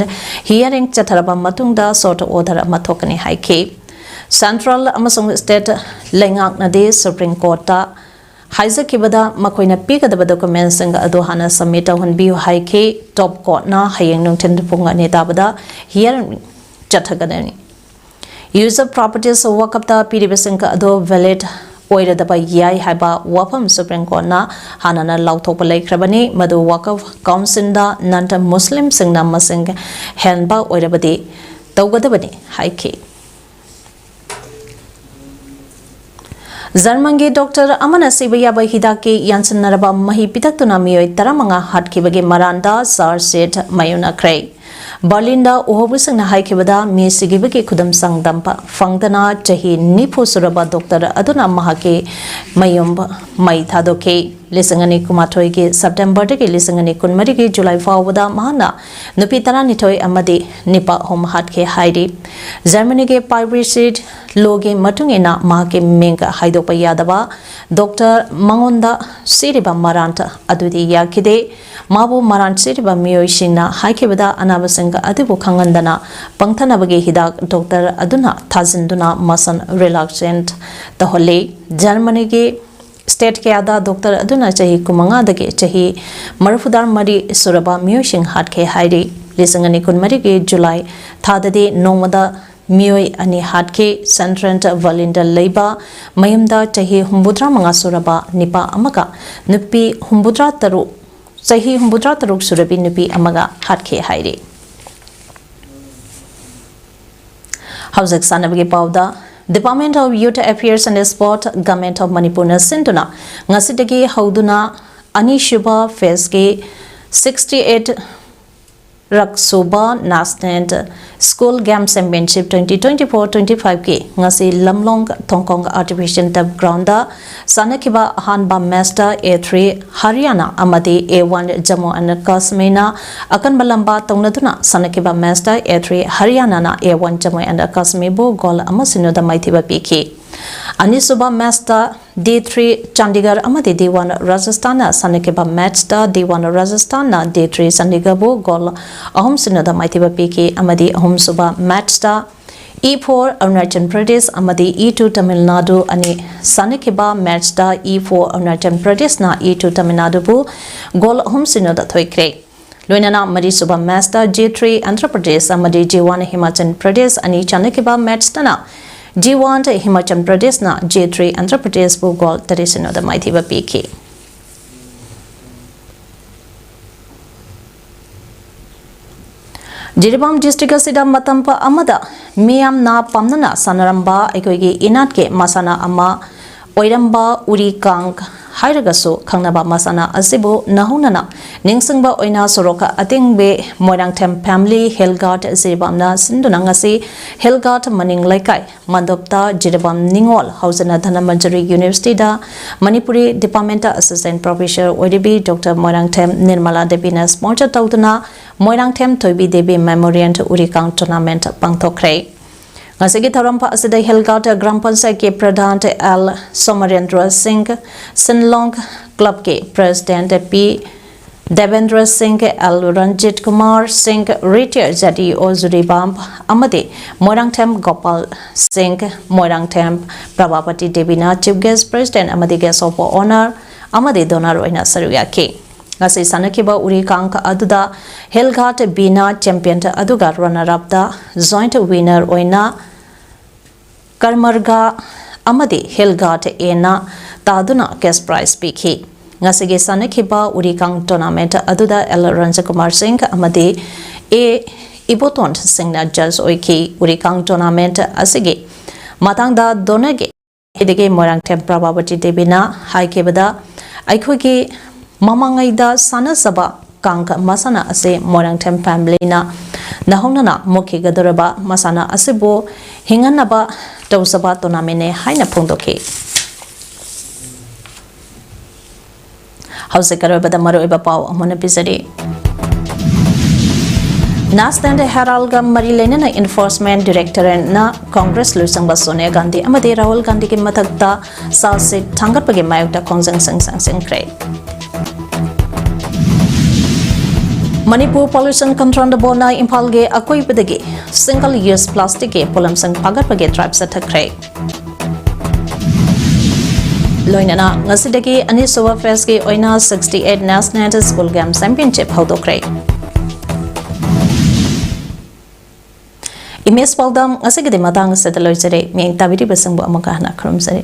ꯍꯤꯌꯥꯔꯤꯡ ꯆꯠꯊꯔꯕ ꯃꯇꯨꯡꯗ ꯁꯣꯔꯠ ꯑꯣꯔꯗꯔ ꯑꯃ ꯊꯣꯛꯀꯅꯤ ꯍꯥꯏꯈꯤ꯫ ꯁꯦꯟꯇ꯭ꯔꯦꯜ ꯑꯃꯁꯨꯡ ꯁ꯭ꯇꯦꯠ ꯂꯩꯉꯥꯛꯅꯗꯤ ꯁꯨꯄ꯭ꯔꯤꯝ ꯀꯣꯔꯠꯇ ꯍꯥꯏꯖꯈꯤꯕꯗ ꯃꯈꯣꯏꯅ ꯄꯤꯒꯗꯕ ꯗꯣꯀꯨꯃꯦꯟꯁꯤꯡ ꯑꯗꯨ ꯍꯥꯟꯅ ꯁꯕꯃꯤꯠ ꯇꯧꯍꯟꯕꯤꯌꯨ ꯍꯥꯏꯈꯤ꯫ ꯇꯣꯞ ꯀꯣꯔꯠꯅ ꯍꯌꯦꯡ ꯅꯨꯡꯊꯤꯜ ꯄꯨꯡ ꯑꯅꯤ ꯇꯥꯕꯗ ꯍꯤꯌꯥꯔꯤꯡ ꯆꯠꯊꯒꯅꯤ꯫ ꯌꯨꯁ ꯑꯣꯐ ꯄ꯭ꯔꯣꯄꯔꯇꯤꯁ ꯋꯥꯀꯞꯇ ꯄꯤꯔꯤꯕꯁꯤꯡ ꯑꯗꯨ ꯚꯦꯂꯤꯗ ꯑꯣꯏꯔꯗꯕ ꯌꯥꯏ ꯍꯥꯏꯕ ꯋꯥꯐꯝ ꯁꯨꯄ꯭ꯔꯤꯝ ꯀꯣꯔꯠꯅ ꯍꯥꯟꯅꯅ ꯂꯥꯎꯊꯣꯛꯄ ꯂꯩꯈ꯭ꯔꯕꯅꯤ꯫ ꯃꯗꯨ ꯋꯥꯀꯞ ꯀꯥꯎꯟꯁꯤꯜꯗ ꯅꯟ ꯃꯨꯁꯂꯤꯝꯁꯤꯡꯅ ꯃꯁꯤꯡ ꯍꯦꯟꯕ ꯑꯣꯏꯔꯕꯗꯤ ꯇꯧꯒꯗꯕꯅꯤ ꯍꯥꯏꯈꯤ꯫ ꯖꯔꯃꯟꯒꯤ ꯗꯣꯛꯇꯔ ꯑꯃꯅ ꯁꯤꯕ ꯌꯥꯕ ꯍꯤꯗꯥꯛꯀꯤ ꯌꯥꯟꯁꯤꯟꯅꯔꯕ ꯃꯍꯤ ꯄꯤꯊꯛꯇꯨꯅ ꯃꯤꯑꯣꯏ ꯇꯔꯥꯃꯉꯥ ꯍꯥꯠꯈꯤꯕꯒꯤ ꯃꯔꯥꯜꯗ ꯆꯥꯔꯖ ꯁꯤꯠ ꯃꯥꯌꯣꯛꯅꯈ꯭ꯔꯦ꯫ ꯕꯔꯂꯤꯟꯗ ꯎꯍꯧꯕꯁꯤꯡꯅ ꯍꯥꯏꯈꯤꯕꯗ, ꯃꯤ ꯁꯤꯈꯤꯕꯒꯤ ꯈꯨꯗꯝ ꯆꯥꯡꯗꯝꯕ ꯐꯪꯗꯅ ꯆꯍꯤ ꯅꯤꯐꯨ ꯁꯨꯔꯕ ꯗꯣꯛꯇꯔ ꯑꯗꯨꯅ ꯃꯍꯥꯛꯀꯤ ꯃꯌꯨꯝ ꯃꯩ ꯊꯥꯗꯣꯛꯈꯤ꯫ ꯂꯤꯁꯤꯡ ꯑꯅꯤ ꯀꯨꯟꯃꯥꯊꯣꯏꯒꯤ ꯁꯦꯞꯇꯦꯝꯕꯔꯗꯒꯤ ꯂꯤꯁꯤꯡ ꯑꯅꯤ ꯀꯨꯟꯃꯔꯤꯒꯤ ꯖꯨꯂꯥꯏ ꯐꯥꯎꯕꯗ ꯃꯍꯥꯛꯅ ꯅꯨꯄꯤ ꯇꯔꯥꯅꯤꯊꯣꯏ ꯑꯃꯗꯤ ꯅꯨꯄꯥ ꯑꯍꯨꯝ ꯍꯥꯠꯈꯤ ꯍꯥꯏꯔꯤ꯫ ꯖꯔꯃꯅꯤꯒꯤ ꯄꯥꯏꯕ꯭ꯔꯤꯁꯤꯠ ꯂꯣꯒꯤ ꯃꯇꯨꯡ ꯏꯟꯅ, ꯃꯍꯥꯛꯀꯤ ꯃꯤꯡ ꯍꯥꯏꯗꯣꯛꯄ ꯌꯥꯗꯕ ꯗꯣꯛꯇꯔ ꯃꯉꯣꯟꯗ ꯁꯤꯔꯤꯕ ꯃꯔꯥꯟ ꯑꯗꯨꯗꯤ ꯌꯥꯈꯤꯗꯦ꯫ ꯃꯥꯕꯨ ꯃꯔꯥꯟ ꯁꯤꯔꯤꯕ ꯃꯤꯑꯣꯏꯁꯤꯡꯅ ꯍꯥꯏꯈꯤꯕꯗ, ꯑꯅꯥꯕꯁꯤꯡ ꯑꯗꯨꯕꯨ ꯈꯪꯍꯟꯗꯅ ꯄꯪꯊꯅꯕꯒꯤ ꯍꯤꯗꯥꯛ ꯗꯣꯛꯇꯔ ꯑꯗꯨꯅ ꯊꯥꯖꯤꯟꯗꯨꯅ ꯃꯁꯟ ꯔꯤꯂꯥꯛꯁꯦꯟꯠ ꯇꯧꯍꯜꯂꯤ꯫ ꯖꯔꯃꯅꯤꯒꯤ ꯁ꯭ꯇꯦꯠ ꯀꯌꯥꯗ ꯗꯣꯛꯇꯔ ꯑꯗꯨꯅ ꯆꯍꯤ ꯀꯨꯟꯃꯉꯥꯗꯒꯤ ꯆꯍꯤ ꯃꯔꯤꯐꯨꯇꯔꯥ ꯃꯔꯤ ꯁꯨꯔꯕ ꯃꯤꯑꯣꯏꯁꯤꯡ ꯍꯥꯠꯈꯤ ꯍꯥꯏꯔꯤ꯫ ꯂꯤꯁꯤꯡ ꯑꯅꯤ ꯀꯨꯟꯃꯔꯤꯒꯤ ꯖꯨꯂꯥꯏ ꯊꯥꯗꯗꯤ ꯅꯣꯡꯃꯗ ꯃꯤꯑꯣꯏ ꯑꯅꯤ ꯍꯥꯠꯈꯤ꯫ ꯁꯦꯟꯇ꯭ꯔꯦꯟ ꯕꯔꯂꯤꯟꯗ ꯂꯩꯕ ꯃꯌꯨꯝꯗ ꯆꯍꯤ ꯍꯨꯝꯐꯨꯇꯔꯥ ꯃꯉꯥ ꯁꯨꯔꯕ ꯅꯤꯄꯥ ꯑꯃꯒ ꯅꯨꯄꯤ ꯍꯨꯝꯐꯨꯇꯔꯥ ꯇꯔꯨꯛ, ꯆꯍꯤ ꯍꯨꯝꯐꯨꯇꯔꯥ ꯇꯔꯨꯛ ꯁꯨꯔꯕꯤ ꯅꯨꯄꯤ ꯑꯃꯒ ꯍꯥꯠꯈꯤ ꯍꯥꯏꯔꯤ꯫ ꯍꯧꯖꯤꯛ ꯁꯥꯟꯅꯕꯒꯤ ꯄꯥꯎꯗ, Department of Youth Affairs and Sport, Government of ꯃꯅꯤꯄꯨꯔꯅ ꯁꯤꯟꯗꯨꯅ ꯉꯁꯤꯗꯒꯤ ꯍꯧꯗꯨꯅ ꯑꯅꯤꯁꯨꯕ ꯐꯦꯖꯀꯤ sixty eight ꯔꯛ ꯁꯨꯕ National School Games Championship twenty twenty four twenty five ꯀꯤ ꯉꯁꯤ ꯂꯝꯂꯣꯡ ꯊꯣꯡꯈꯣꯡ Artificial Turf Ground ꯗ ꯁꯥꯟꯅꯈꯤꯕ ꯑꯍꯥꯟꯕ ꯃꯦꯆꯇ A three ꯍꯔꯤꯌꯥꯅꯥ ꯑꯃꯗꯤ A one ꯖꯝꯃꯨ ꯑꯦꯟ ꯀꯥꯁꯃꯤꯔꯅ ꯑꯀꯟꯕ ꯂꯝꯕꯥ ꯇꯧꯅꯗꯨꯅ ꯁꯥꯟꯅꯈꯤꯕ ꯃꯦꯆꯇ A three ꯍꯔꯤꯌꯥꯅꯥꯅ A one ꯖꯝꯃꯨ ꯑꯦꯟ ꯀꯥꯁꯃꯤꯔꯕꯨ ꯒꯣꯜ ꯑꯃ ꯁꯤꯅꯣꯗ ꯃꯥꯏꯊꯤꯕ ꯄꯤꯈꯤ꯫ ꯑꯅꯤꯁꯨꯕ ꯃꯦꯆꯇ D three ꯆꯥꯟꯗꯤꯒꯔ ꯑꯃꯗꯤ D one ꯔꯥꯖꯁꯊꯥꯟꯅ ꯁꯥꯟꯅꯈꯤꯕ ꯃꯦꯆꯇ D one ꯔꯥꯖꯁꯊꯥꯟꯅ D three ꯆꯥꯟꯗꯤꯒꯔꯕꯨ ꯒꯣꯜ ꯑꯍꯨꯝ ꯁꯤꯅꯣꯗ ꯃꯥꯏꯊꯤꯕ ꯄꯤꯈꯤ ꯑꯃꯗꯤ ꯑꯍꯨꯝꯁꯨꯕ ꯃꯦꯆꯇ E four ꯑꯔꯨꯅꯥꯆꯜ ꯄ꯭ꯔꯗꯦꯁ ꯑꯃꯗꯤ E two ꯇꯥꯃꯤꯜ ꯅꯥꯗꯨ ꯑꯅꯤ ꯁꯥꯟꯅꯈꯤꯕ ꯃꯦꯆꯇ E four ꯑꯔꯨꯅꯥꯆꯜ ꯄ꯭ꯔꯗꯦꯁꯅ E two ꯇꯥꯃꯤꯜ ꯅꯥꯗꯨꯕꯨ ꯒꯣꯜ ꯑꯍꯨꯝ ꯁꯤꯅꯣꯗ ꯊꯣꯏꯈ꯭ꯔꯦ꯫ ꯂꯣꯏꯅꯅ ꯃꯔꯤꯁꯨꯕ ꯃꯦꯆꯇ G three ꯑꯟꯙ꯭ꯔ ꯄ꯭ꯔꯗꯦꯁ ꯑꯃꯗꯤ G one ꯍꯤꯃꯥꯆꯜ ꯄ꯭ꯔꯗꯦꯁ ꯑꯅꯤ ꯆꯥꯟꯅꯈꯤꯕ ꯃꯦꯆꯇꯅ G one ꯍꯤꯃꯥꯆꯜ ꯄ꯭ꯔꯗꯦꯁꯅ G three ꯑꯟꯙ꯭ꯔ ꯄ꯭ꯔꯗꯦꯁꯄꯨ ꯒꯣꯜ ꯇꯔꯦꯠ ꯁꯤꯅꯣꯗ ꯃꯥꯏꯊꯤꯕ ꯄꯤꯈꯤ꯫ ꯖꯤꯔꯤꯕꯥꯝ ꯗꯤꯁꯇ꯭ꯔꯤꯛ ꯑꯁꯤꯗ ꯃꯇꯝ ꯑꯃꯗ ꯃꯤꯌꯥꯝꯅ ꯄꯥꯝꯅꯅ ꯁꯥꯟꯅꯔꯝꯕ ꯑꯩꯈꯣꯏꯒꯤ ꯏꯅꯥꯠꯀꯤ ꯃꯁꯥꯟꯅ ꯑꯃ ꯑꯣꯏꯔꯝꯕ ꯎꯔꯤ ꯀꯥꯡ ꯍꯥꯏꯔꯒꯁꯨ ꯈꯪꯅꯕ ꯃꯁꯥꯟꯅ ꯑꯁꯤꯕꯨ ꯅꯧꯍꯧꯅꯅ ꯅꯤꯡꯁꯤꯡꯕ ꯑꯣꯏꯅ ꯁꯣꯔꯣꯛ ꯑꯇꯦꯡꯕꯤ ꯃꯣꯏꯔꯥꯡꯊꯦꯝ ꯐꯦꯃꯤꯂꯤ ꯍꯤꯜ ꯒꯥꯔꯗ ꯖꯤꯔꯤꯕꯥꯝꯅ ꯁꯤꯟꯗꯨꯅ ꯉꯁꯤ ꯍꯤꯜ ꯒꯥꯔꯗ ꯃꯅꯤꯡ ꯂꯩꯀꯥꯏ ꯃꯟꯗꯣꯞꯇ ꯖꯤꯔꯤꯕꯥꯝ ꯅꯤꯉꯣꯜ ꯍꯧꯖꯅ ꯙꯅꯃꯟꯖꯨꯔꯤ ꯌꯨꯅꯤꯚꯔꯁꯤꯇꯤꯗ ꯃꯅꯤꯄꯨꯔꯤ ꯗꯤꯄꯥꯔꯠꯃꯦꯟꯇ ꯑꯦꯁꯤꯁꯇꯦꯟ ꯄ꯭ꯔꯣꯐꯦꯁꯔ ꯑꯣꯏꯔꯤꯕꯤ ꯗꯣꯛꯇꯔ ꯃꯣꯏꯔꯥꯡꯊꯦꯝ ꯅꯤꯔꯃꯂꯥ ꯗꯦꯕꯤꯅ ꯁ꯭ꯄꯣꯟꯁꯔ ꯇꯧꯗꯨꯅ ꯃꯣꯏꯔꯥꯡꯊꯦꯝ ꯊꯣꯏꯕꯤ ꯗꯦꯕꯤ ꯃꯦꯃꯣꯔꯤꯌꯦꯜ ꯎꯔꯤꯀꯥꯡ ꯇꯣꯔꯅꯥꯃꯦꯟꯠ ꯄꯥꯡꯊꯣꯛꯈ꯭ꯔꯦ꯫ ꯉꯁꯤꯒꯤ ꯊꯧꯔꯝ ꯑꯁꯤꯗ ꯍꯤꯜ ꯒꯥꯔꯗ ꯒ꯭ꯔꯥꯝ ꯄꯟꯆꯥꯌꯠꯀꯤ ꯄ꯭ꯔꯙꯥꯟ ꯑꯦꯜ ꯁꯣꯃꯔꯦꯟꯗ꯭ꯔ ꯁꯤꯡ, ꯁꯤꯟꯂꯣꯡ ꯀ꯭ꯂꯕꯀꯤ ꯄ꯭ꯔꯦꯁꯤꯗꯦꯟꯠ ꯄꯤ ꯗꯦꯕꯦꯟꯗ꯭ꯔ ꯁꯤꯡ, ꯑꯦꯜ ꯔꯟꯖꯤꯠ ꯀꯨꯃꯥꯔ ꯁꯤꯡ, ꯔꯤꯇꯥꯌꯔ ꯖꯦꯠ ꯏ ꯑꯣ ꯖꯨꯔꯤꯕꯥꯝ ꯑꯃꯗꯤ ꯃꯣꯏꯔꯥꯡꯊꯦꯝ ꯒꯣꯄꯥꯜ ꯁꯤꯡ, Moirangthem Prabhavati ꯗꯦꯕꯤꯅ chief gas president ꯑꯃꯗꯤ ꯒꯦꯁ ꯑꯣꯐ ꯑꯣꯅꯔ ꯑꯃꯗꯤ ꯗꯣꯅꯔ ꯑꯣꯏꯅ ꯁꯔꯨꯛ ꯌꯥꯈꯤ꯫ ꯉꯁꯤ ꯁꯥꯟꯅꯈꯤꯕ ꯎꯔꯤ ꯀꯥꯡ ꯑꯗꯨꯗ ꯍꯤꯜ ꯒꯥꯔꯗ ꯕꯤꯅ ꯆꯦꯝꯄꯤꯌꯟ ꯑꯗꯨꯒ ꯔꯟꯅꯔ ꯑꯞꯇ ꯖꯣꯏꯟꯠ ꯋꯤꯟꯅꯔ ꯑꯣꯏꯅ ꯀꯔꯃꯔꯒꯥ ꯑꯃꯗꯤ ꯍꯤꯜ ꯒꯥꯔꯗ ꯑꯦꯅ ꯇꯥꯗꯨꯅ ꯀꯦꯁ ꯄ꯭ꯔꯥꯏꯖ ꯄꯤꯈꯤ꯫ ꯉꯁꯤꯒꯤ ꯁꯥꯟꯅꯈꯤꯕ ꯎꯔꯤ ꯀꯥꯡ ꯇꯣꯔꯅꯥꯃꯦꯟꯠ ꯑꯗꯨꯗ ꯑꯦꯜ ꯔꯟꯖꯀꯨꯃꯥꯔ ꯁꯤꯡ ꯑꯃꯗꯤ ꯑꯦ ꯏꯕꯣꯇꯣꯟ ꯁꯤꯡꯅ ꯖꯖ ꯑꯣꯏꯈꯤ꯫ ꯎꯔꯤ ꯀꯥꯡ ꯇꯣꯔꯅꯥꯃꯦꯟꯠ ꯑꯁꯤꯒꯤ ꯃꯇꯥꯡꯗ ꯗꯣꯅꯔꯒꯤ ꯗꯒꯤ ꯃꯣꯏꯔꯥꯡꯊꯦꯝ ꯄ꯭ꯔꯚꯥꯕꯇꯤ ꯗꯦꯕꯤꯅ ꯍꯥꯏꯈꯤꯕꯗ, ꯑꯩꯈꯣꯏꯒꯤ ꯃꯃꯥꯡꯉꯩꯗ ꯁꯥꯟꯅꯖꯕ ꯀꯥꯡ ꯃꯁꯥꯟꯅ ꯑꯁꯤ ꯃꯣꯏꯔꯥꯡꯊꯦꯝ ꯐꯦꯃꯤꯂꯤꯅ ꯅꯧꯍꯧꯅꯅ ꯃꯨꯠꯈꯤꯒꯗꯧꯔꯕ ꯃꯁꯥꯟꯅ ꯑꯁꯤꯕꯨ ꯍꯤꯡꯍꯟꯅꯕ ꯇꯧꯖꯕ ꯇꯣꯔꯅꯥꯃꯦꯟꯅꯦ ꯍꯥꯏꯅ ꯐꯣꯡꯗꯣꯛꯈꯤ꯫ ꯍꯧꯖꯤꯛ ꯑꯔꯣꯏꯕꯗ ꯃꯔꯨꯑꯣꯏꯕ ꯄꯥꯎ ꯑꯃꯨꯛ ꯍꯟꯅ ꯄꯤꯖꯔꯤ꯫ ꯅꯦꯁꯅꯦꯜ ꯍꯦꯔꯥꯜꯒ ꯃꯔꯤ ꯂꯩꯅꯅ ꯏꯟꯐꯣꯔꯁꯃꯦꯟꯠ ꯗꯥꯏꯔꯦꯛꯇꯣꯔꯦꯠꯅ ꯀꯣꯡꯒ꯭ꯔꯦꯁ ꯂꯨꯆꯤꯡꯕ ꯁꯣꯅꯤꯌꯥ ꯒꯥꯟꯙꯤ ꯑꯃꯗꯤ ꯔꯥꯍꯨꯜ ꯒꯥꯟꯙꯤꯒꯤ ꯃꯊꯛꯇ ꯆꯥꯔꯖꯁꯤꯠ ꯊꯥꯡꯒꯠꯄꯒꯤ ꯃꯥꯌꯣꯛꯇ ꯈꯣꯡꯖꯪꯁꯤꯡ ꯆꯪꯁꯤꯟꯈ꯭ꯔꯦ꯫ ꯃꯅꯤꯄꯨꯔ ꯄꯣꯂꯨꯁꯟ ꯀꯟꯇ꯭ꯔꯣꯜ ꯕꯣꯔꯗꯅ ꯏꯝꯐꯥꯜꯒꯤ ꯑꯀꯣꯏꯕꯗꯒꯤ ꯁꯤꯡꯒꯜ ꯌꯨꯁ ꯄ꯭ꯂꯥꯁꯇꯤꯛꯀꯤ ꯄꯣꯠꯂꯝꯁꯤꯡ ꯐꯥꯒꯠꯄꯒꯤ ꯗ꯭ꯔꯥꯏꯚ ꯆꯠꯊꯈ꯭ꯔꯦ꯫ ꯂꯣꯏꯅꯅ ꯉꯁꯤꯗꯒꯤ ꯑꯅꯤꯁꯨꯕ ꯐꯦꯖꯀꯤ ꯑꯣꯏꯅ sixty eight National School Game Championship ꯍꯧꯗꯣꯛꯈ꯭ꯔꯦ꯫ ꯏꯃꯦꯖ ꯄꯥꯎꯗꯝ ꯉꯁꯤꯒꯤꯗꯤ ꯃꯇꯥꯡ ꯑꯁꯤꯗ ꯂꯣꯏꯖꯔꯦ꯫ ꯃꯤꯠꯌꯦꯡ ꯇꯥꯕꯤꯔꯤꯕꯁꯤꯡꯕꯨ ꯑꯃꯨꯛꯀ ꯍꯟꯅ ꯈꯨꯔꯨꯝꯖꯔꯤ꯫